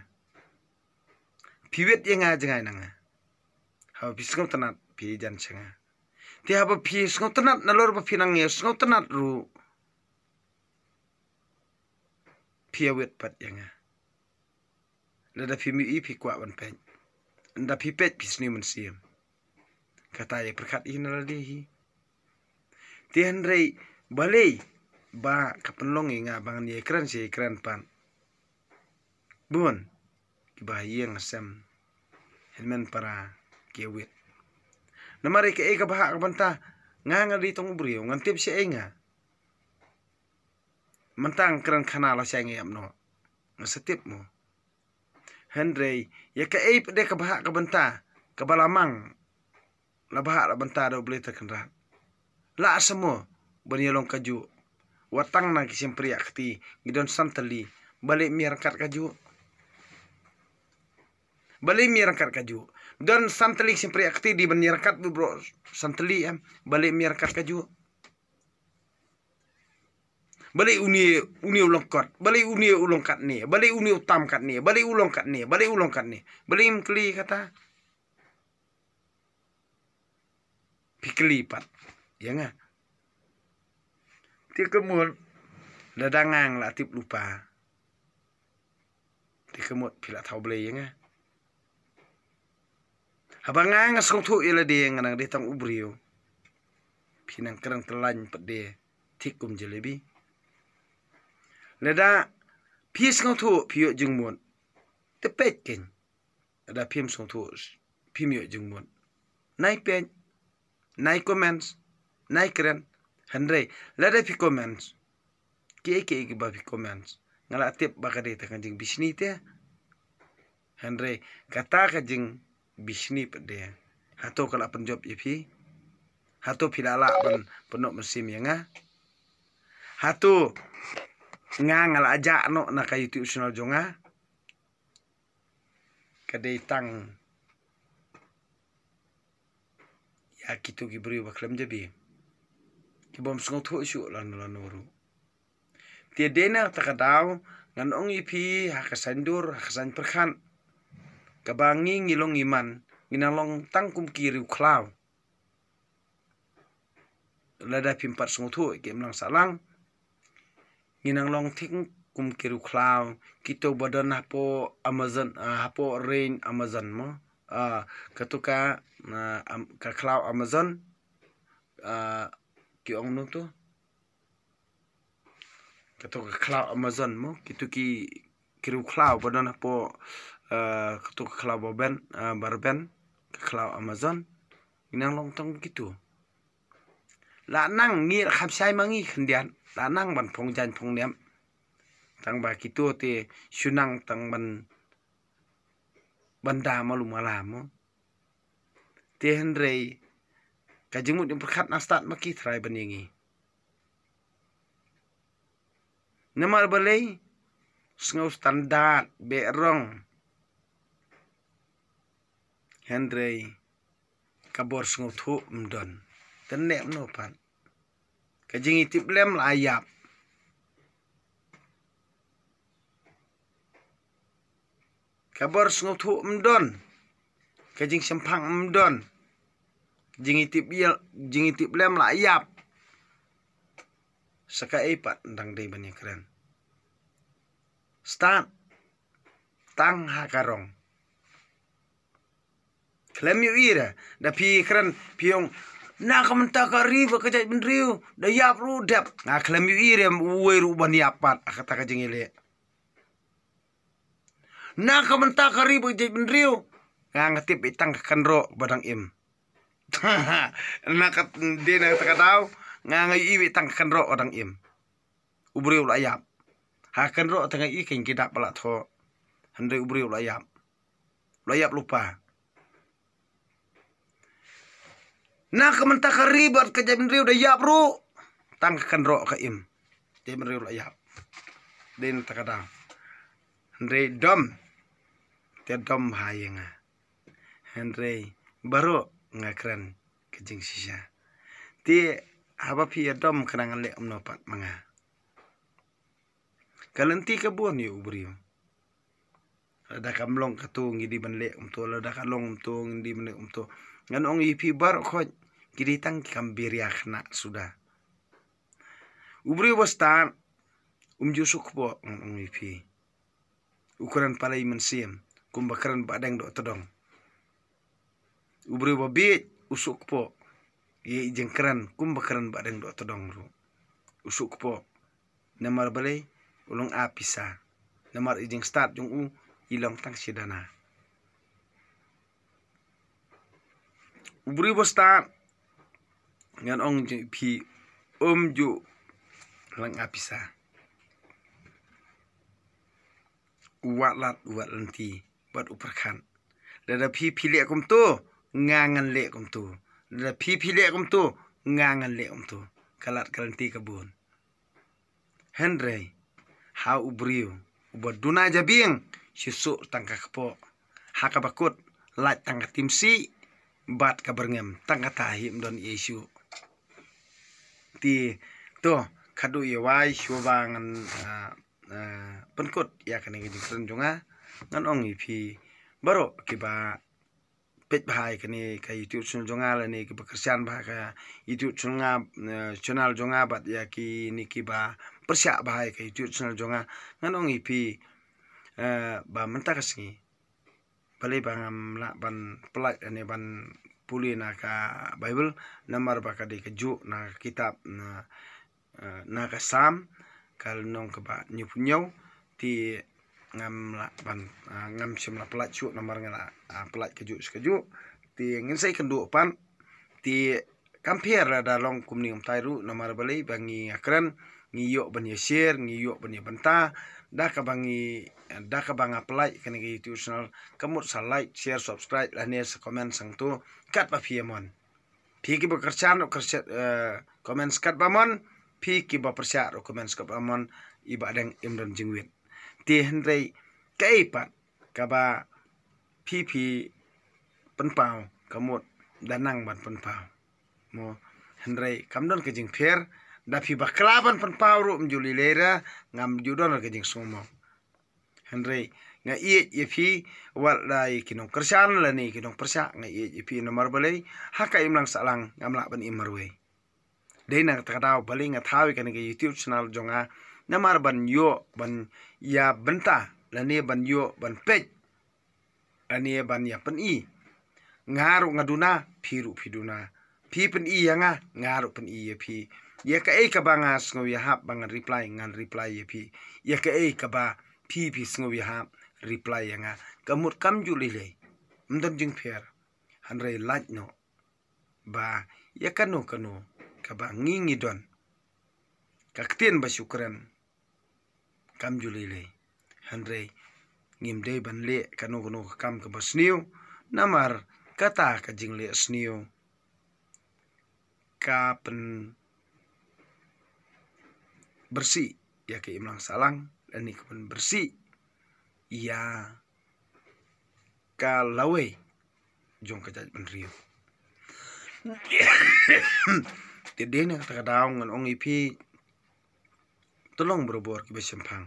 Phi wit ïa nga, jngai na nga. Haba phi sngewtynnat, phi jan sha nga. Te haba phi sngewtynnat, nalor ba phi nang ïa sngewtynnat ruh, phi ïa wit pat ïa nga. Lada phim ïohi phi kwah ban peit. Ynda phi peit phi sniew mynsiem. Kata ïa pyrkhat hi na lade hi. Te hynrei balei ba ka pynlong ïa nga ba ngan ïai kren shi ïai kren pat. Bun kiba ha ïing ha sem, hynmen para ki ïa wit. Namar ïa kaei ka bhah ka bynta, nga nga dei tang u briew, ngan tip shaei nga. Mynta nga kren khana lashai nga ïap noh, nga sa tip mo. Hynrei ïa kaei pat de ka bhah ka bynta kaba la mang, la bhah la bynta da U Blei Trai Kynrad. La sa mo ban ïa long kajuh. Wat tang na ki shympriah kti ngi don san tylli, balei ym ïa ryngkat kajuh? Balei ym ïa ryngkat kajuh? Don san tylli ki shympriah kti, dei ban ïa ryngkat baroh san tylli em? Balei ym ïa ryngkat kajuh? Balei une, une u long kot, balei une u long katne, balei une u tam katne, balei u long katne, balei u long katne? Balei ym kylli kata? Phi kylli pat ïa nga. Te ka mut, lada nga nga la tip lypa, te ka mut phi la thaw blei ïa nga. Haba nga nga sngewthuh ïa lade nga nang dei tang u briew, phi nang kren kyllain pat de thik kum jalebi. Lada phi sngewthuh phi ïoh jingmut, te peit kein. Lada phim sngewthuh phim ïoh jingmut, nai peit, nai comments, nai kren. Hynrei lada phi comments, kiei kiei kiba phi comments, Nga la tip ba ka dei tang ka jingbishni te. Hynrei kata ka jingbishni pat de, hato ka la pynjop ïa phi? Hato phi la lah ban pynnoh mynsiem ïa nga? Hato nga nga la jah noh na ka YouTube channel jong nga? Ka dei tang ïa kito ki briew ba khlem jabieng, ki bym sngewthuh shuh lano lano ruh. Te dei na kata ka daw ngan ong ïa phi ha ka saiñdur, ha ka saiñ pyrkhat, kaba ngi ngi long ngi man, ngi nang long tang kum ki riewkhlaw. Lada phim pat sngewthuh ki imlang sahlang, ngi nang long tang kum ki riewkhlaw, kito ba don hapoh Amazon, ah, hapoh range Amazon mo. Ah, kato ka, ah, am-, ka khlaw Amazon, ah, ki ong kumno to? Kato ka khlaw Amazon mo, kito ki, ki riewkhlaw ba don hapoh, ah, kato ka khlaw ba rben, ah, ba rben, ka khlaw Amazon. Ngi nang long tang kito. La nang ngi kham shai ma ngi khyndiat, la nang ban phong jaiñ phong niam. Tang ba kito te shu nang tang ban, ban da malu mala mo. Te hynrei ka jingmut jingpyrkhat nang stad ma ki trai ban ïa ngi. Namar balei? Sngew standard beh rong. Hynrei ka bor sngewthuh ym don. Te ne kumno pat? Ka jingïatiplem la ïap. Ka bor sngewthuh ym don. Ka jingshemphang ym don. Jingïatip ïa, jingïatiplem la ïap. Sa kaei pat dang dei ban ïakren? Stad tang ha ka rong. Khlem ïohi re, da phi kren phi ong, na ka mynta ka ri bad ka jaitbynriew da ïap ruh dep. Nga khlem ïohi re uwei ruh ban ïap pat ha kata ka jingïaleh. Na ka mynta ka ri bad ka jaitbynriew, nga nga tip beit tang ka kynroh ba dang im. Na ka dei na kata ka daw, nga nga ïohi beit tang ka kynroh ba dang im. U briew la ïap. Ha kynroh te nga ïohi kein ki dak ba la thoh. Hynrei u briew la ïap. La ïap lypa. Na ka mynta ka ri bad ka jaitbynriew da ïap ruh, tang ka kynroh ka im. Jaitbynriew la ïap. Dei na kata ka daw. Hynrei dom. Te dom bha ïa nga. Hynrei baroh nga kren ka jingshisha. Te haba phi ïa dom khnang ngan leh kumno pat ma nga? Ka lynti ka bun ïa u briew. Lada kam long kato ngi dei ban leh kumto, lada ka long kumto ngi dei ban leh kumto. Ngan ong ïa phi baroh khoit, ki dei tang ki kam biria khynnah suda. U briew ba stad um ju suk kpoh, ngan ong ïa phi. U kren palei mynsiem kumba kren bahdeng doh tdong. U briew ba bieit u suk kpoh ïa i jingkren kumba kren bahdeng doh tdong ruh. U suk kpoh. Namar balei? U long a pisa. Namar i jingstad jong u i long tang shi dana. U briew ba stad, ngan ong jong phi, um ju lang a pisa. U wad lad, u wad lynti bad u pyrkhat. Lada phi phi leh kumto, nga ngan leh kumto. Lada phi phi leh kumto, nga ngan leh kumto. Ka lad ka lynti ka bun. Hynrei ha u briew uba duna jabieng, shu suk tang ka kpoh. Ha kaba kut lait tang ka timsih bad ka byrngem, tang kata hi ym don ei shuh. Te to, khadduh ïa wai shuwa ba ngan, ah, ah, pynkut ïa kane ka jingkren jong nga, ngan ong ïa phi baroh kiba peit bha ïa kane ka YouTube channel jong nga lane kiba kyrshan bha ka YouTube channel nga, eh, channel jong nga bad ïa kine kiba pyrshah bha ïa ka YouTube channel jong nga, ngan ong ïa phi, eh, ba mynta ka sngi balei ba ngam lah ban pynlait lane ban pule na ka Bible, namar ba ka dei kajuh na ka kitab na, eh, na ka Salm, ka lynnong kaba hynñiewphew hynñiew, te ngam lah ban, ah, ngam shym la pynlait shuh namar nga la, ah, pynlait kajuh shi kajuh. Te ngin sa ïakynduh pat, te kam pher lada long kumne kumtai ruh, namar balei ba ngi ïakren, ngi ïoh ban ïashare, ngi ïoh ban ïabynta, Da kaba ngi, da kaba nga pynlait kane ka YouTube channel, ka mut sa like, share, subscribe lane sa comment sangtu katba phi ïa mon. Phi kiba kyrshan ruh kyrshan, eh, comment katba mon, phi kiba pyrshah ruh comment katba mon, i Bahdeng im don jingwit. Te hynrei kaei pat kaba phi phi pynpaw, ka mut da nang ban pynpaw. Mo, hynrei kam don ka jingpher, da phi bakla ban pynpaw ruh ym ju lei lei re, ngam ju don ka jingsngewmok. Hynrei nga ïeit ïa phi, wat la ïa ki nongkyrshan lane ki nongpyrshah, nga ïeit ïa phi namar balei, ha ka imlang sahlang ngam lah ban im marwei. Dei na kata ka daw balei nga thaw ïa kane ka YouTube channel jong nga, namar ban ïoh ban ïa bynta lane ban ïoh ban peit lane ban ïa pyni. Nga ruh nga duna, phi ruh phi duna. Phi pyni ïa nga, nga ruh pyni ïa phi. Ïa kaei kaba nga sngew ïahap ba ngan reply, ngan reply ïa phi. Ïa kaei kaba phi phi sngew ïahap, reply ïa nga. Ka mut kam ju lei lei, ym don jingpher. Hynrei lait noh ba ïa kano kano kaba ngi ngi don, ka ktien ba shu kren kam ju lei lei. Hynrei ngim dei ban leh kano kano ka kam kaba sniew, namar kata ka jingleh sniew ka pynbersih ïa ka imlang sahlang lane ka pynbersih ïa ka lawei jong ka jaitbynriew. Te dei na kata ka daw ngan ong ïa phi, to long barabor kiba shemphang,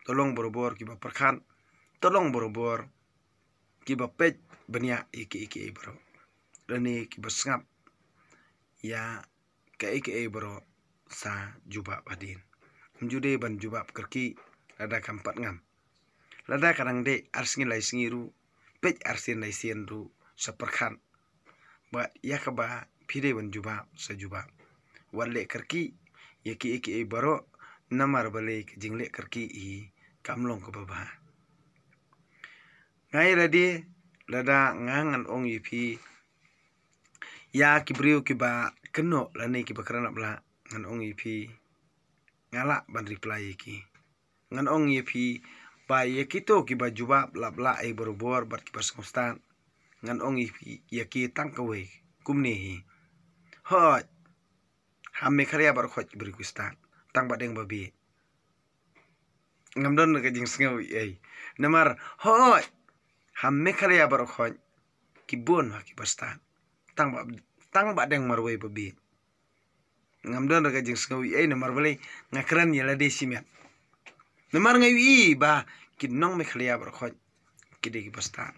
to long barabor kiba pyrkhat, to long barabor kiba peit bniah ïa kiei kiei baroh lane kiba sngap ïa kaei kaei baroh sa jubab hadien. Ym ju dei ban jubab kyrkieh lada kam pat ngam. Lada ka dang dei ar sngi lai sngi ruh, peit ar sien lai sien ruh, sa pyrkhat. Bad ïa kaba phi dei ban jubab sa jubab. Wat leh kyrkieh ïa kiei kiei baroh, namar balei ka jingleh kyrkieh hi kam long kaba bha. Nga ïa lade, lada nga ngan ong ïa phi, ïa ki briew kiba kynnoh lane kiba kren hap lah, ngan ong ïa phi, nga lah ban reply ïa ki. Ngan ong ïa phi ba ïa kito kiba jubab lap lah ei barabor bad kiba sngewstad, ngan ong ïa phi, ïa ki tang kawei kumne hi. Hooid, ha Meghalaya baroh khoit ki briew ki stad, tang Bahdeng ba bieit. Ngam don ka jingsngew ei. Namar hooid, ha Meghalaya baroh khoit ki bun ha kiba stad, tang Bah, tang Bahdeng marwei ba bieit. Ngam don ka jingsngew ei namar balei, nga kren ïa lade shimet. Namar nga ïohi ba ki nong Meghalaya baroh khoit ki dei kiba stad.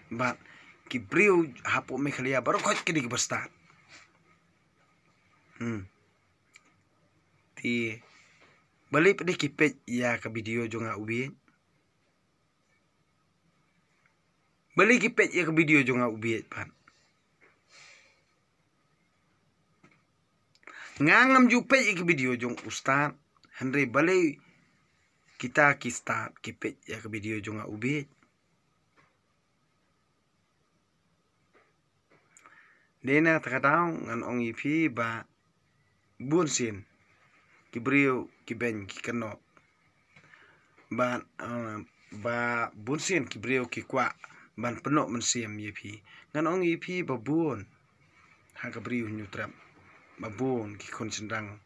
Bad ki briew hapoh Meghalaya baroh khoit ki dei kiba stad. Hmm. Te balei pat de ki peit ïa ka video jong nga u bieit? Balei ki peit ïa ka video jong nga u bieit pat? Nga ngam ju peit ïa ka video jong u stad, hynrei balei kita ki stad ki peit ïa ka video jong nga u bieit? Dei na kata ka daw ngan ong ïa phi ba bun sien ki briew ki beiñ ki kynnoh. Ba, eh, ba bun sien ki briew ki kwah ban pynnoh mynsiem ïa phi. Ngan ong ïa phi ba bun ha ka Bri u Hynñiewtrep, ba bun ki khun shynrang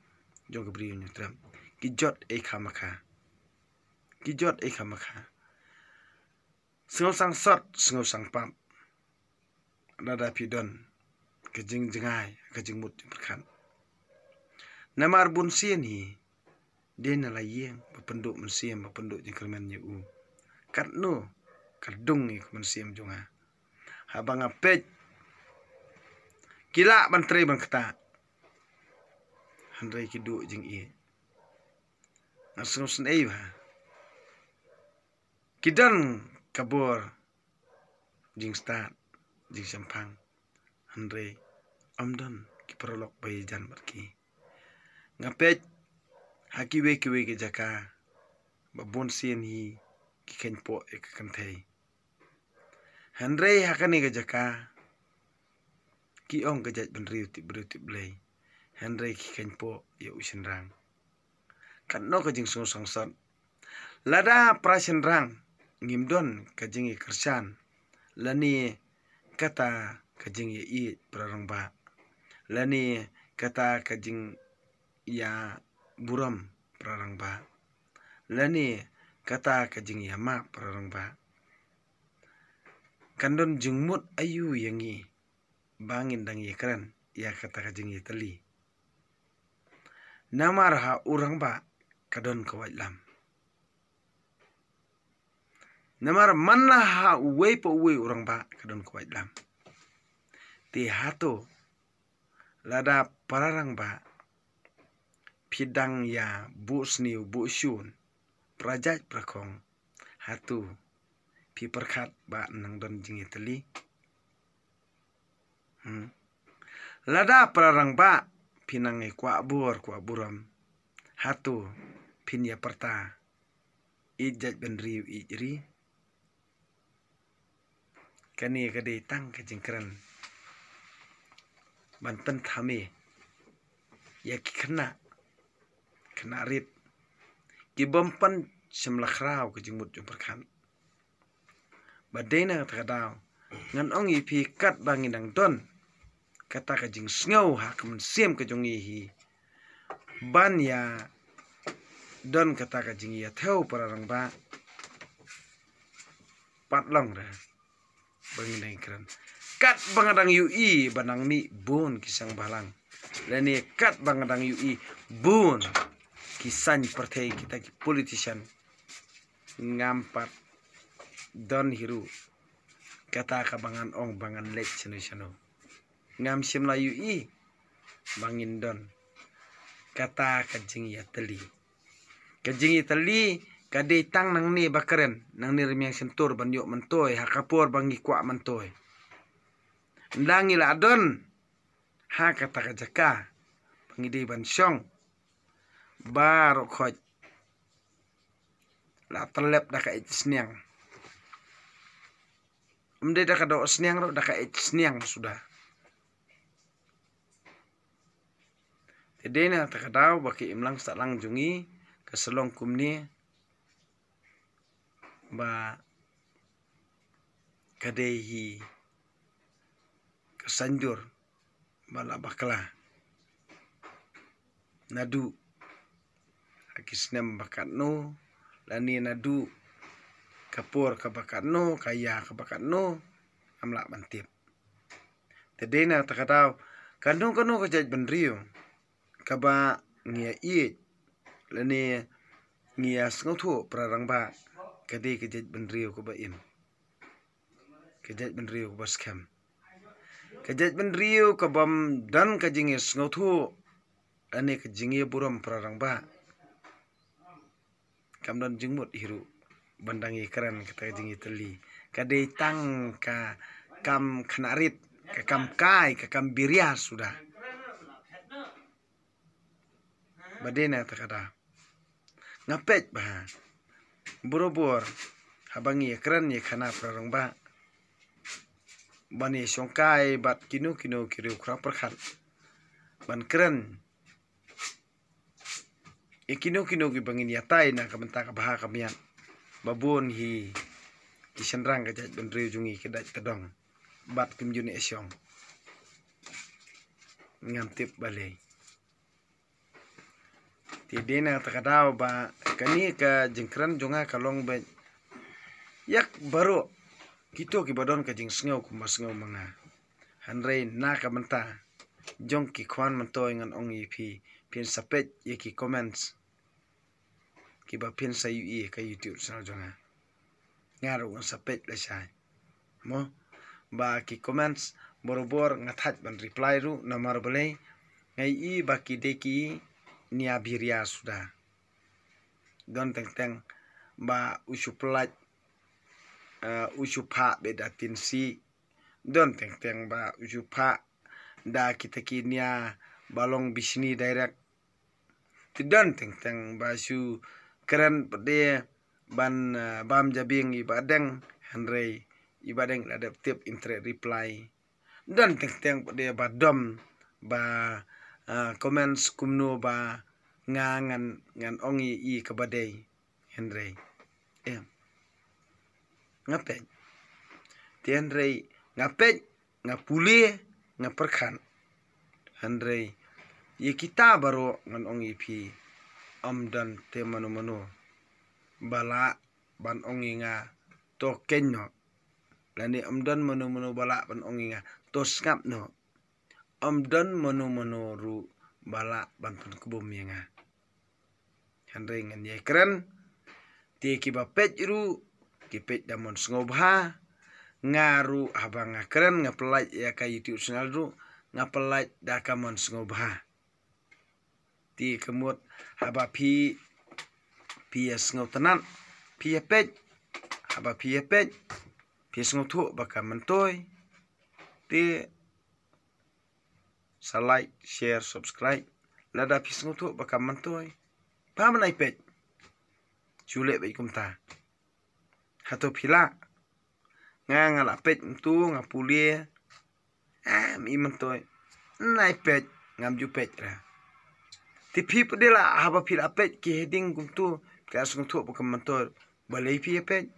jong ka Bri u Hynñiewtrep ki jot ei khamakha. Ki jot ei khamakha. Sngewsang sot, sngewsang pap. Lada phi don ka jingjngai, ka jingmut jingpyrkhat. Namar bun sien hi dei na la ïing ba pynduh mynsiem, ba pynduh jingkyrmen ïa u. Katno ka dung ïa ka mynsiem jong nga. Haba nga peit ki lah ban trei ban ktah, hynrei ki duh jingïeit. Nga sngewsynei bha. Ki don ka bor jingstad, jingshemphang, hynrei ym don ki paralok ba ïajan bad ki. Nga peit ha kiwei kiwei ki jaka ba bun sien hi ki kheiñpoh ïa ka kynthei. Hynrei ha kane ka jaka ki ong ka jaitbynriew tip briew tip Blei, hynrei ki kheiñpoh ïa u shynrang. katno ka jingsngewsih sot. Lada para shynrang ngim don ka jingïakyrshan lane kata ka jingïaieit para rangbah, lane kata ka jingïaburom para rangbah, lane kata ka jingïamap para rangbah, kan don jingmut aïu ïa ngi ba ngin dang ïakren ïa kata ka jingïatylli? Namar ha u rangbah ka don ka waitlam. Namar man la ha uwei pa uwei u rangbah ka don ka waitlam. Te hato lada para rangbah phi dang ïa buh sniew buh shun, para jait para khong, hato phi pyrkhat ba nang don jingïatylli? Hmm. Lada para rangbah phi nang ïa kwah bor kwah burom, hato phin ïa pyrta ïeit jaitbynriew ïeit ri? Kane ka dei tang ka jingkren ban pynthame ïa ki khynnah, khynnah rit, ki bym pan shym la khraw ka jingmut jingpyrkhat. Ba dei na kata ka daw ngan ong ïa phi, katba ngi dang don kata ka jingsngew ha ka mynsiem ka jong ngi hi ban ïa don kata ka jingïathew para rangbah, pat long re ba ngi dang kren. Katba nga dang ïohi ba nang mih bun ki seng bhalang, lane katba nga dang ïohi bun ki saiñ pyrthei, kita ki politician, ngam pat don hi ruh kata kaba ngan ong ba ngan leit shano shano. Ngam shym la ïohi ba ngin don kata ka jingïatylli. Ka jingïatylli ka dei tang nangne ba kren, nangne rmiang shyntur ban ïoh myntoi ha ka por ba ngi kwah myntoi. Ynda ngi la don ha kata ka jaka ba ngi dei ban shong, baroh khoit la tyllep da ka eit sniang. Ym dei da ka doh sniang ruh, da ka eit sniang suda. Te dei na kata ka daw ba ki imlang sahlang jong ngi ka sa long kumne, ba ka dei hi ka saiñdur ba la bakla naduh ha ki snem ba katno, lane naduh ka por kaba katno, ka ïa kaba katno, ngam lah ban tip. Te dei na kata ka daw kano kano ka jaitbynriew kaba ngi ïa ïeit lane ngi ïa sngewthuh para rangbah, ka dei ka jaitbynriew kaba im, ka jaitbynriew kaba skhem, ka jaitbynriew kabym don ka jingïasngewthuh lane ka jingïaburom para rangbah. Kam don jingmut hi ruh ban dang ïakren kata ka jingïatylli. Ka dei tang ka kam khynnah rit, ka kam kai, ka kam biria suda. Ba dei na kata ka daw nga peit ba ha barabor haba ngi ïakren ïa khana para rangbah, ban ïashongkai bad kino kino ki riewkhraw pyrkhat, ban kren ïa kino kino kiba ngin ïatai na ka bynta ka bha ka miat, ba bun hi ki shynrang ka jaitbynriew jong ngi ki dait tdong bad kim ju ïashong. Ngam tip balei. Te dei na kata ka daw ba kane ka jingkren jong nga ka long ba ïa baroh kito kiba don ka jingsngew kumba sngew ma nga. Hynrei na ka bynta jong ki khwan myntoi ngan ong ïa phi, phin sa peit ïa ki comments kiba phin sa ïohi ha ka YouTube channel jong nga. Nga ruh ngan sa peit lashai mo, ba ki comments barabor nga thait ban reply ruh, namar balei, nga ïohi ba ki dei ki nia biria suda. Don teng teng ba u shu pynlait, eh, u shu phah beit da tinsi. Don teng teng ba u shu phah da kita ki nia ba long bishni direct. Te don teng teng ba shu kren pat de ban, eh, bam jabieng i Bahdeng, hynrei i Bahdeng la dep tip, ym treh reply. Don teng teng pat de ba dom ba, eh, comments kumno ba Nga ngan, ngan ong ïa i kaba dei. Hynrei, em, nga peit. Te hynrei nga peit, nga pule, nga pyrkhat. Hynrei ïa kita baroh ngan ong ïa phi, ym don te mano mano ba lah ban ong ïa nga to kynnoh, lane ym don mano mano ba lah ban ong ïa nga to sngap noh. Ym don mano mano ruh ba lah ban pynkbum ïa nga. Hynrei ngan ïai kren. Te kiba peit ruh ki peit da mon sngewbha. Nga ruh haba nga kren, nga pynlait ïa ka YouTube channel ruh, nga pynlait da ka mon sngewbha. Te ka mut haba phi, phi ïa sngewtynnat, phi ïa peit. Haba phi ïa peit, phi sngewthuh ba ka myntoi. Te sa like, share, subscribe. Lada phi sngewthuh ba ka myntoi, pha mynai peit. Shu leh beit kumta. Hato phi lah? Nga, nga la peit mynta, nga pule. Em, i myntoi. Nai peit, ngam ju peit ra. Te phi pat de lah, haba phi la peit ki heading kumta, ka sngewthuh ba ka myntoi. Balei phi ïa peit?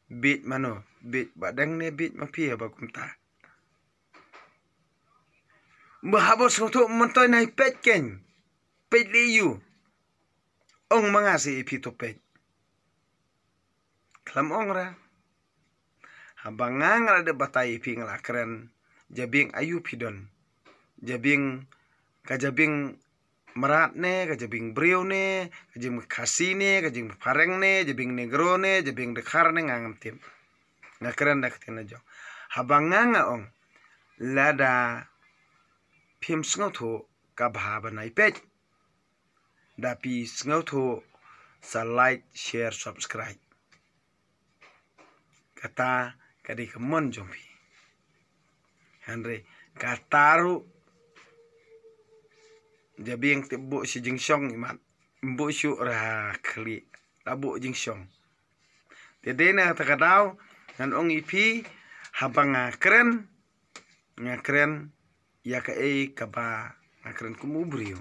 Beit mano, beit ba dang ne beit ma phi haba kumta. Ba haba sngewthuh myntoi nai peit keiñ. Peit lei ïu. Ong ma nga sa ïa phi to peit. Khlem ong ra. Haba nga nga la dep batai ïa phi, nga la kren. Jabieng aïu phi don? Jabieng, ka jabieng mrad ne, ka jabieng briew ne, ka jabieng Khasi ne, ka jabieng phareng ne, jabieng Negro ne, jabieng Dkhar ne, nga ngam tip. Nga kren da ka ktien la jong. Haba nga nga ong, lada phim sngewthuh, ka bha ba nai peit. Da phi sngewthuh, sa like, share, subscribe. Kata ka dei ka mon jong phi. Hynrei kata ruh, jabieng te buh shi jingshong imat. Buh shu ra khlieh. La buh jingshong. Te dei na kata ka daw, ngan ong ïa phi, haba nga kren, nga kren ïa kaei kaba nga kren kum u briew.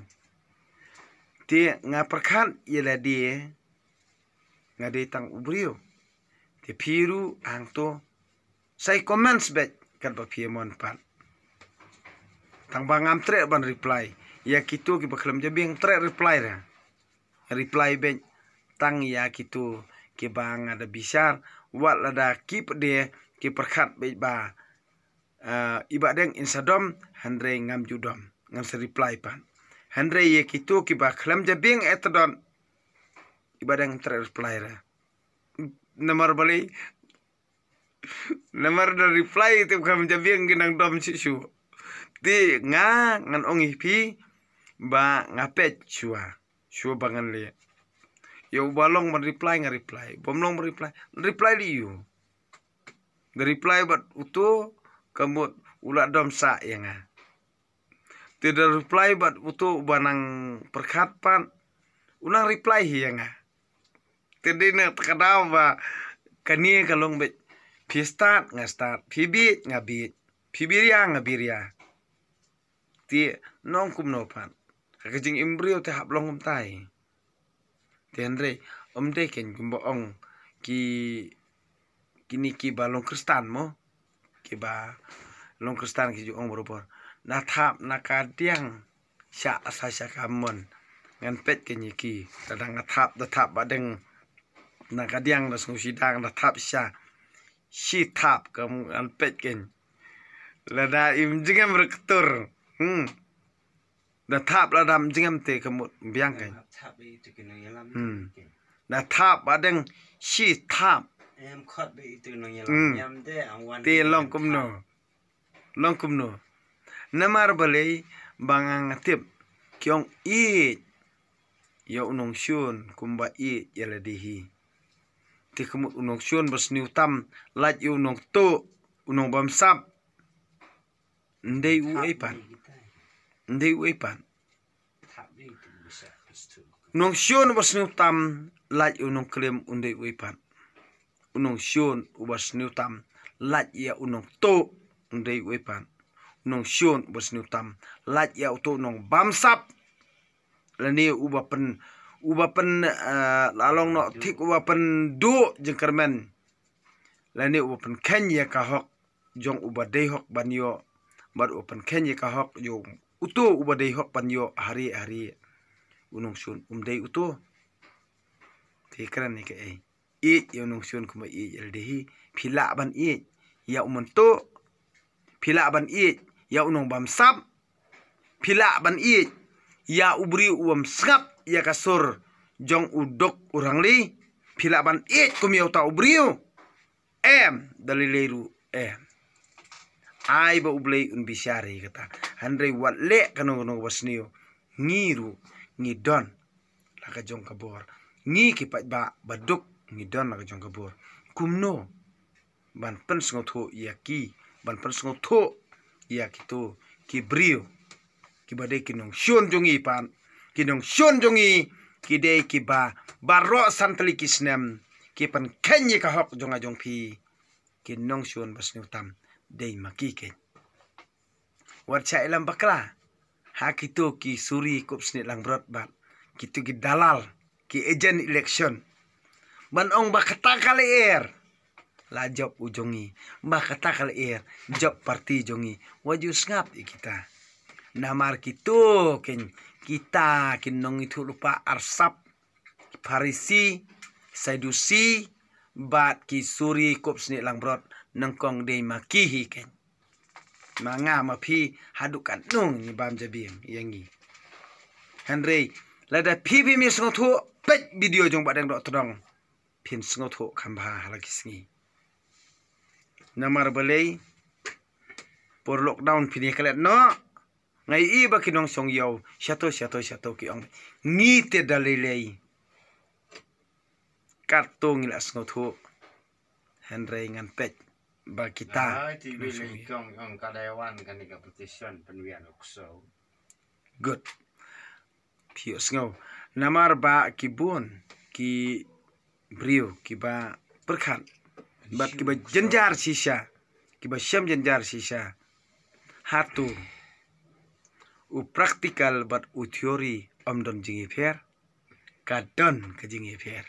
Te nga pyrkhat ïa lade, nga dei tang u briew. Te phi ruh hangto, sa ïa comments beit katba phi mon pat. Tang ba ngam treh ban reply. Ïa kito kiba khlem jabieng treh reply ra. Reply beit tang ïa kito kiba nga da bishar, wat lada ki pat de ki pyrkhat beit ba, eh, i Bahdeng in sa dom, hynrei ngam ju dom. Ngam sa reply pat. Hynrei ïa kito kiba khlem jabieng eh, te don, i Bahdeng treh reply ra. Namar balei? Namar da reply te khlem jabieng ki nang dom shuh shuh. Te nga ngan ong ïa phi ba nga peit shuwa. Shuwa ba ngan leh. Ïa uba long ban reply nga reply. Bym long ban reply, reply lei ïu. Da reply bad uto, ka mut u la dom sah ïa nga. Te da reply bad uto uba nang pyrkhat pat, u nang reply hi ïa nga. Te dei na kata ka daw ba kane ka long beit. Phi start, nga start. Phi bieit, nga bieit. Phi biria, nga biria. Te nong kumno pat. Ha ka jingim briew te hap long kumta hi. Te hynrei, ym dei keiñ kumba ong ki, kine kiba long Khristan mo. Kiba long Khristan ki ju ong barabor. Na thap na ka diang. Sha, sa sha ka mon. Ngan peit keiñ ïa ki. Lada nga thap, da thap Bahdeng. Na ka diang da sngewsih dang da thap sha. Shi thap ka ngan peit keiñ. Lada im jingem rektor. Hmm. Da thap lada im jingem te ka mut biang keiñ. Hmm. Da thap Bahdeng shi thap. Hmm. Te long kumno. Long kumno. Namar balei ba nga nga tip ki ong ïeit ïa u nongshun kumba ïeit ïa lade hi. Te ka mut u nongshun ba sniew tam lait ïa u nongtuh, u nongbamsap. Ndei u ei pat. Ndei u ei pat. Nongshun ba sniew tam lait ïa u nongklim, u ndei u ei pat. U nongshun uba sniew tam lait ïa u nongtuh, u ndei u ei pat. U nongshun uba sniew tam lait ïa uto u nongbamsap. lane uba pyn, uba pyn, eh, la long noh thik uba pynduh jingkyrmen, lane uba pynkheiñ ïa ka hok jong uba dei hok ban ïoh, bad uba pynkheiñ ïa ka hok jong uto uba dei hok ban ïoh ha rieh ha rieh. U nongshun um dei uto. Phi kren ïa kaei? Ïeit ïa u nongshun kumba ïeit ïa lade hi. Phi lah ban ïeit ïa u myntoi? Phi lah ban ïeit ïa u nongbamsap? Phi lah ban ïeit ïa u briew u bym sngap ïa ka sur jong u duk u rangli? Phi lah ban ïeit kum ïa uta u briew? Em, da lei lei ruh em. Ai ba U Blei un bishar ïa kata. Hynrei wat leh kano kano ba sniew, ngi ruh ngi don la ka jong ka bor. Ngi ki paidbah ba duk ngi don la ka jong ka bor. Kumno ban pynsngewthuh ïa ki, ban pynsngewthuh ïa kito ki briew kiba dei ki nongshun jong ngi pat, ki nongshun jong ngi ki dei kiba baroh san tylli ki snem ki pynkheiñ ïa ka hok jong nga jong phi. Ki nongshun ba sniew tam dei ma ki keiñ. Wat shah ïalam bakla ha kito ki suri kup snieh langbrot bad kito ki dalal, ki agent election, ban ong ba kata ka lyer la jop u jong ngi, ba kata ka lyer jop party jong ngi. Wat ju sngap ïa kita. Namar kito keiñ kita ki nongïathuhlypa arsap, Pharisi, Sadusi bad ki suri kup snieh langbrot, nyngkong dei ma ki hi keiñ. Ma nga ma phi haduh katno ngi bam jabieng ïa ngi. Hynrei lada phi phim ïasngewthuh, peit video jong Bah Deng Dohtdong, phin sngewthuh kham bha ha la ki sngi. Namar balei? Por lockdown phin ïaklet noh. Nga ïohi ba ki nongshong ïew shato shato shato ki ong, ngi te da lei lei. Katto ngi la sngewthuh. Hynrei ngan peit ba kita. Ai, ti bi lei tong ong ka dei wan kane ka petition pynwian u kso. Good. Phi ïohsngew. Namar ba ki bun ki briew kiba pyrkhat bad kiba jynjar shisha, kiba shem jynjar shisha. Hato u practical bad u theory ym don jingïapher? Ka don ka jingïapher.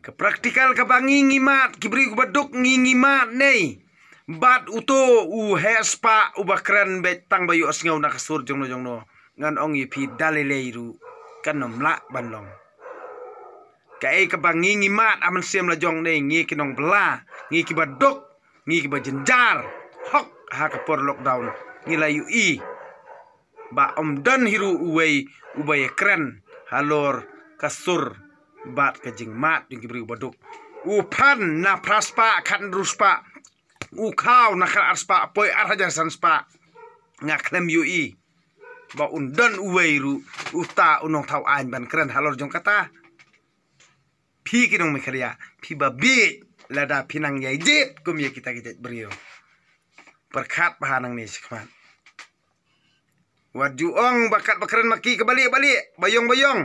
Ka practical kaba ngi ngi mad, ki briew kiba duk ngi ngi mad ne bad uto u heh spah uba kren beit tang ba ïohsngew na ka sur jongno jongno. Ngan ong ïa phi da lei lei ruh kan ym lah ban long. Kaei kaba ngi ngi mad ha mynsiem la jong ne, ngi ki nongbylla, ngi kiba duk, ngi kiba jynjar hok ha ka por lockdown, ngi la ïohi ba ym don hi ruh uwei uba ïakren halor ka sur bad ka jingmad jong ki briew ba duk. U phan na phra spah khatynriew spah, u khaw na khatar spah, poi ar hajar san spah. Nga khlem ïohi ba un don uwei ruh uta u nongthaw aiñ ban kren halor jong kata. Phi ki nong Meghalaya, phi ba bieit lada phi nang ïai jied kum ïa kita ki jait briew. Pyrkhat bha nangne shakhmat. Wat ju ong ba kat ba kren ma ki kaba lieh ba lieh, ba ïong ba ïong.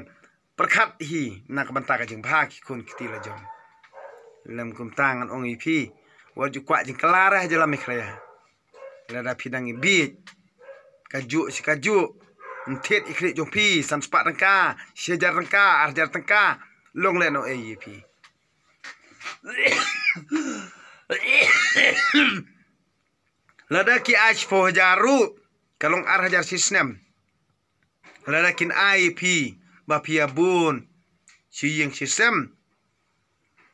Pyrkhat hi na ka bynta ka jingbha ki khun ki kti la jong. Lem kumta ngan ong ïa phi, wat ju kwah jingkylla ha jylla Meghalaya. Lada phi dang ïa bieit kajuh shi kajuh, ym thied ïa khlieh jong phi, san spah tyngka, shi hajar tyngka, ar hajar tyngka, long lehnohei ïa phi. Lada ki ai shiphew hajar ruh ka long ar hajar shi snem. Lada kin ai ïa phi ba phi ïa bun shi ïing shi sem,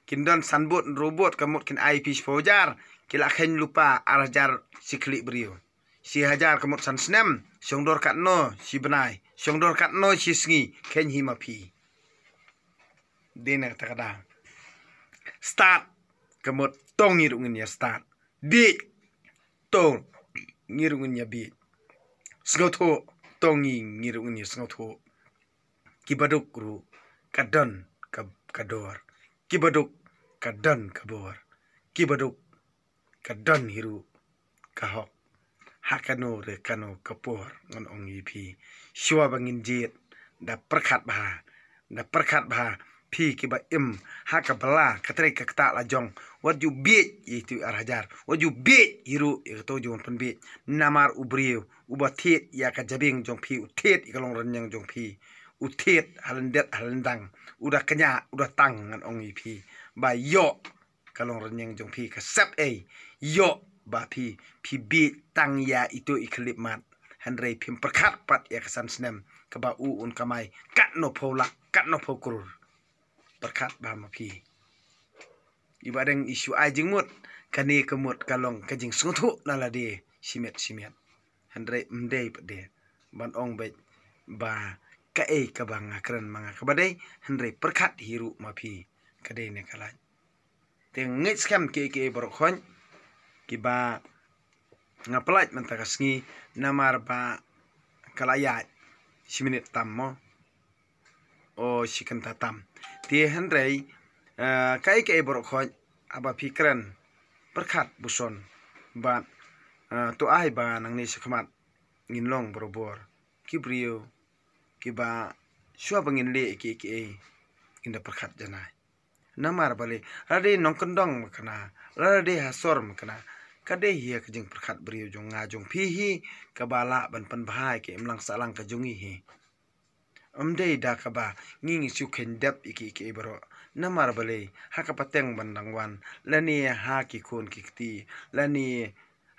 kin don san bud hynriew bud, ka mut kin ai ïa phi shiphew hajar, ki la kheiñ lypa ar hajar shi khlieh briew. Shi hajar ka mut san snem, shong dor katno shi bnai, shong dor katno shi sngi, kheiñ hi ma phi. Dei na kata ka daw. Stad ka mut to ngi ruh ngin ïa stad. Bieit to ngi ruh ngin ïa bieit. Sngewthuh to ngi, ngi ruh ngin ïa sngewthuh. Kiba duk ruh ka don ka, ka dor. Kiba duk ka don ka bor. Kiba duk ka don hi ruh ka hok. Ha kano re kano ka por ngan ong ïa phi, shuwa ba ngin jied, da pyrkhat bha, da pyrkhat bha phi kiba im ha ka bylla ka trei ka ktah la jong, wat ju bieit ïa itu ar hajar, wat ju bieit hi ruh ïa kato jong pynbieit. Namar u briew uba thied ïa ka jabieng jong phi, u thied ïa ka longrynïeng jong phi, u thied ha lyndet ha lyndang, u da kñia u da tang, ngan ong ïa phi ba ïoh ka longrynïeng jong phi ka sep ei, ïoh ba phi, phi bieit tang ïa itu i khyllipmat, hynrei phim pyrkhat pat ïa ka san snem kaba u un kamai katno phew lak, katno phew klur. Pyrkhat ba ma phi. Iba dang i shu ai jingmut, kane ka mut ka long ka jingsngewthuh na lade shimet shimet. Hynrei ym dei pat de ban ong beit ba kaei kaba nga kren ma nga kaba dei, hynrei pyrkhat hi ruh ma phi ka dei ne ka lait. Te ngeit skhem kiei kiei baroh khoit kiba nga pynlait mynta ka sngi, namar ba ka la ïaid shi minit tam mo, o shi kynta tam. Te hynrei, eh, kaei kaei baroh khoit haba phi kren, pyrkhat buson bad, eh, to ai ba nangne shakhmat ngin long barabor ki briew kiba shuwa ba ngin leh kiei kiei ngin da pyrkhat janai. Namar balei? Lada dei nongkyndong ma kane, lada dei ha sor ma kane, ka dei hi ka jingpyrkhat briew jong nga jong phi hi kaba lah ban pynbha ïa ka imlang sahlang ka jong ngi hi. Ym dei da kaba ngi ngi shu kheiñ dep ïa kiei kiei baroh. Namar balei? Ha ka pateng ban dang wan, lane ha ki khun ki kti, lane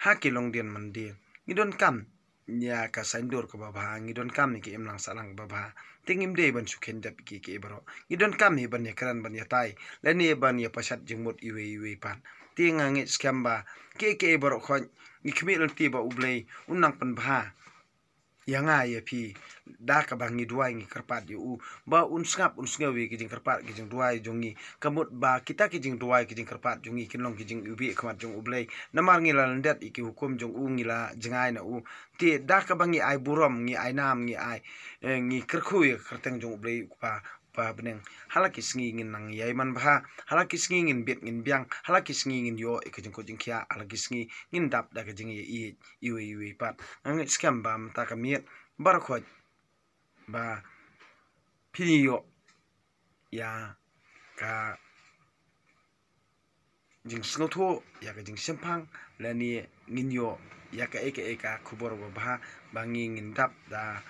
ha ki longdien mandien, ngi donkam ïa ka saiñdur kaba bha, ngi donkam ïa ka imlang sahlang kaba bha. Te ngim dei ban shu kheiñ dep ïa kiei kiei baroh. Ngi donkam hi ban ïakren ban ïatai lane ban ïapashat jingmut iwei iwei pat. Te nga ngeit skhem ba kiei kiei baroh khoit ngi khmih lynti ba U Blei un nang pynbha ïa nga ïa phi da kaba ngi duwai ngi kyrpad ïa u ba un sngap un sngew ïa ki jingkyrpad ki jingduwai jong ngi. Ka mut ba kita ki jingduwai ki jingkyrpad jong ngi kin long ki jingiwbih ha khmat jong U Blei. Namar ngi la lyndet ïa ki hukum jong u, ngi la jngai na u. Te da kaba ngi ai burom, ngi ai nam, ngi ai, eh, ngi kyrkhu ïa ka kyrteng jong U Blei u Kpa ba ha bneng. Ha la ki sngi ngin nang ïai manbha, ha la ki sngi ngin bit ngin biang, ha la ki sngi ngin ïoh ïa ka jingkhuid jingkhiah, ha la ki sngi ngin dap da ka jingïaieit iwei iwei pat. Nga ngeit skhem ba mynta ka miet baroh khoit ba phin ïoh ïa ka jingsngewthuh, ïa ka jingshemphang, lane ngin ïoh ïa kaei kaei ka khubor ba bha ba ngi ngin dap da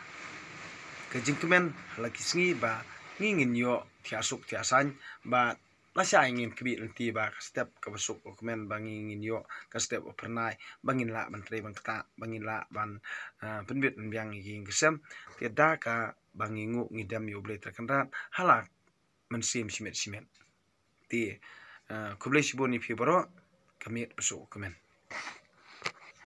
ka jingkmen ha la ki sngi ba ngi ngin ïoh thiah suk thiah saiñ. Ba lashai ngin khmih lynti ba ka step kaba suk kaba kmen ba ngi ngin ïoh ka step ba phyrnai ba ngin lah ban trei ban ktah, ba ngin lah ban, ah, pynbit pynbiang ïa ki ïing ki sem. Te da kaba ngi nguh ngi dem ïa U Blei Trai Kynrad ha la mynsiem shimet shimet. Te, ah, khublei shibun ïa phi baroh, ka miet ba suk kmen.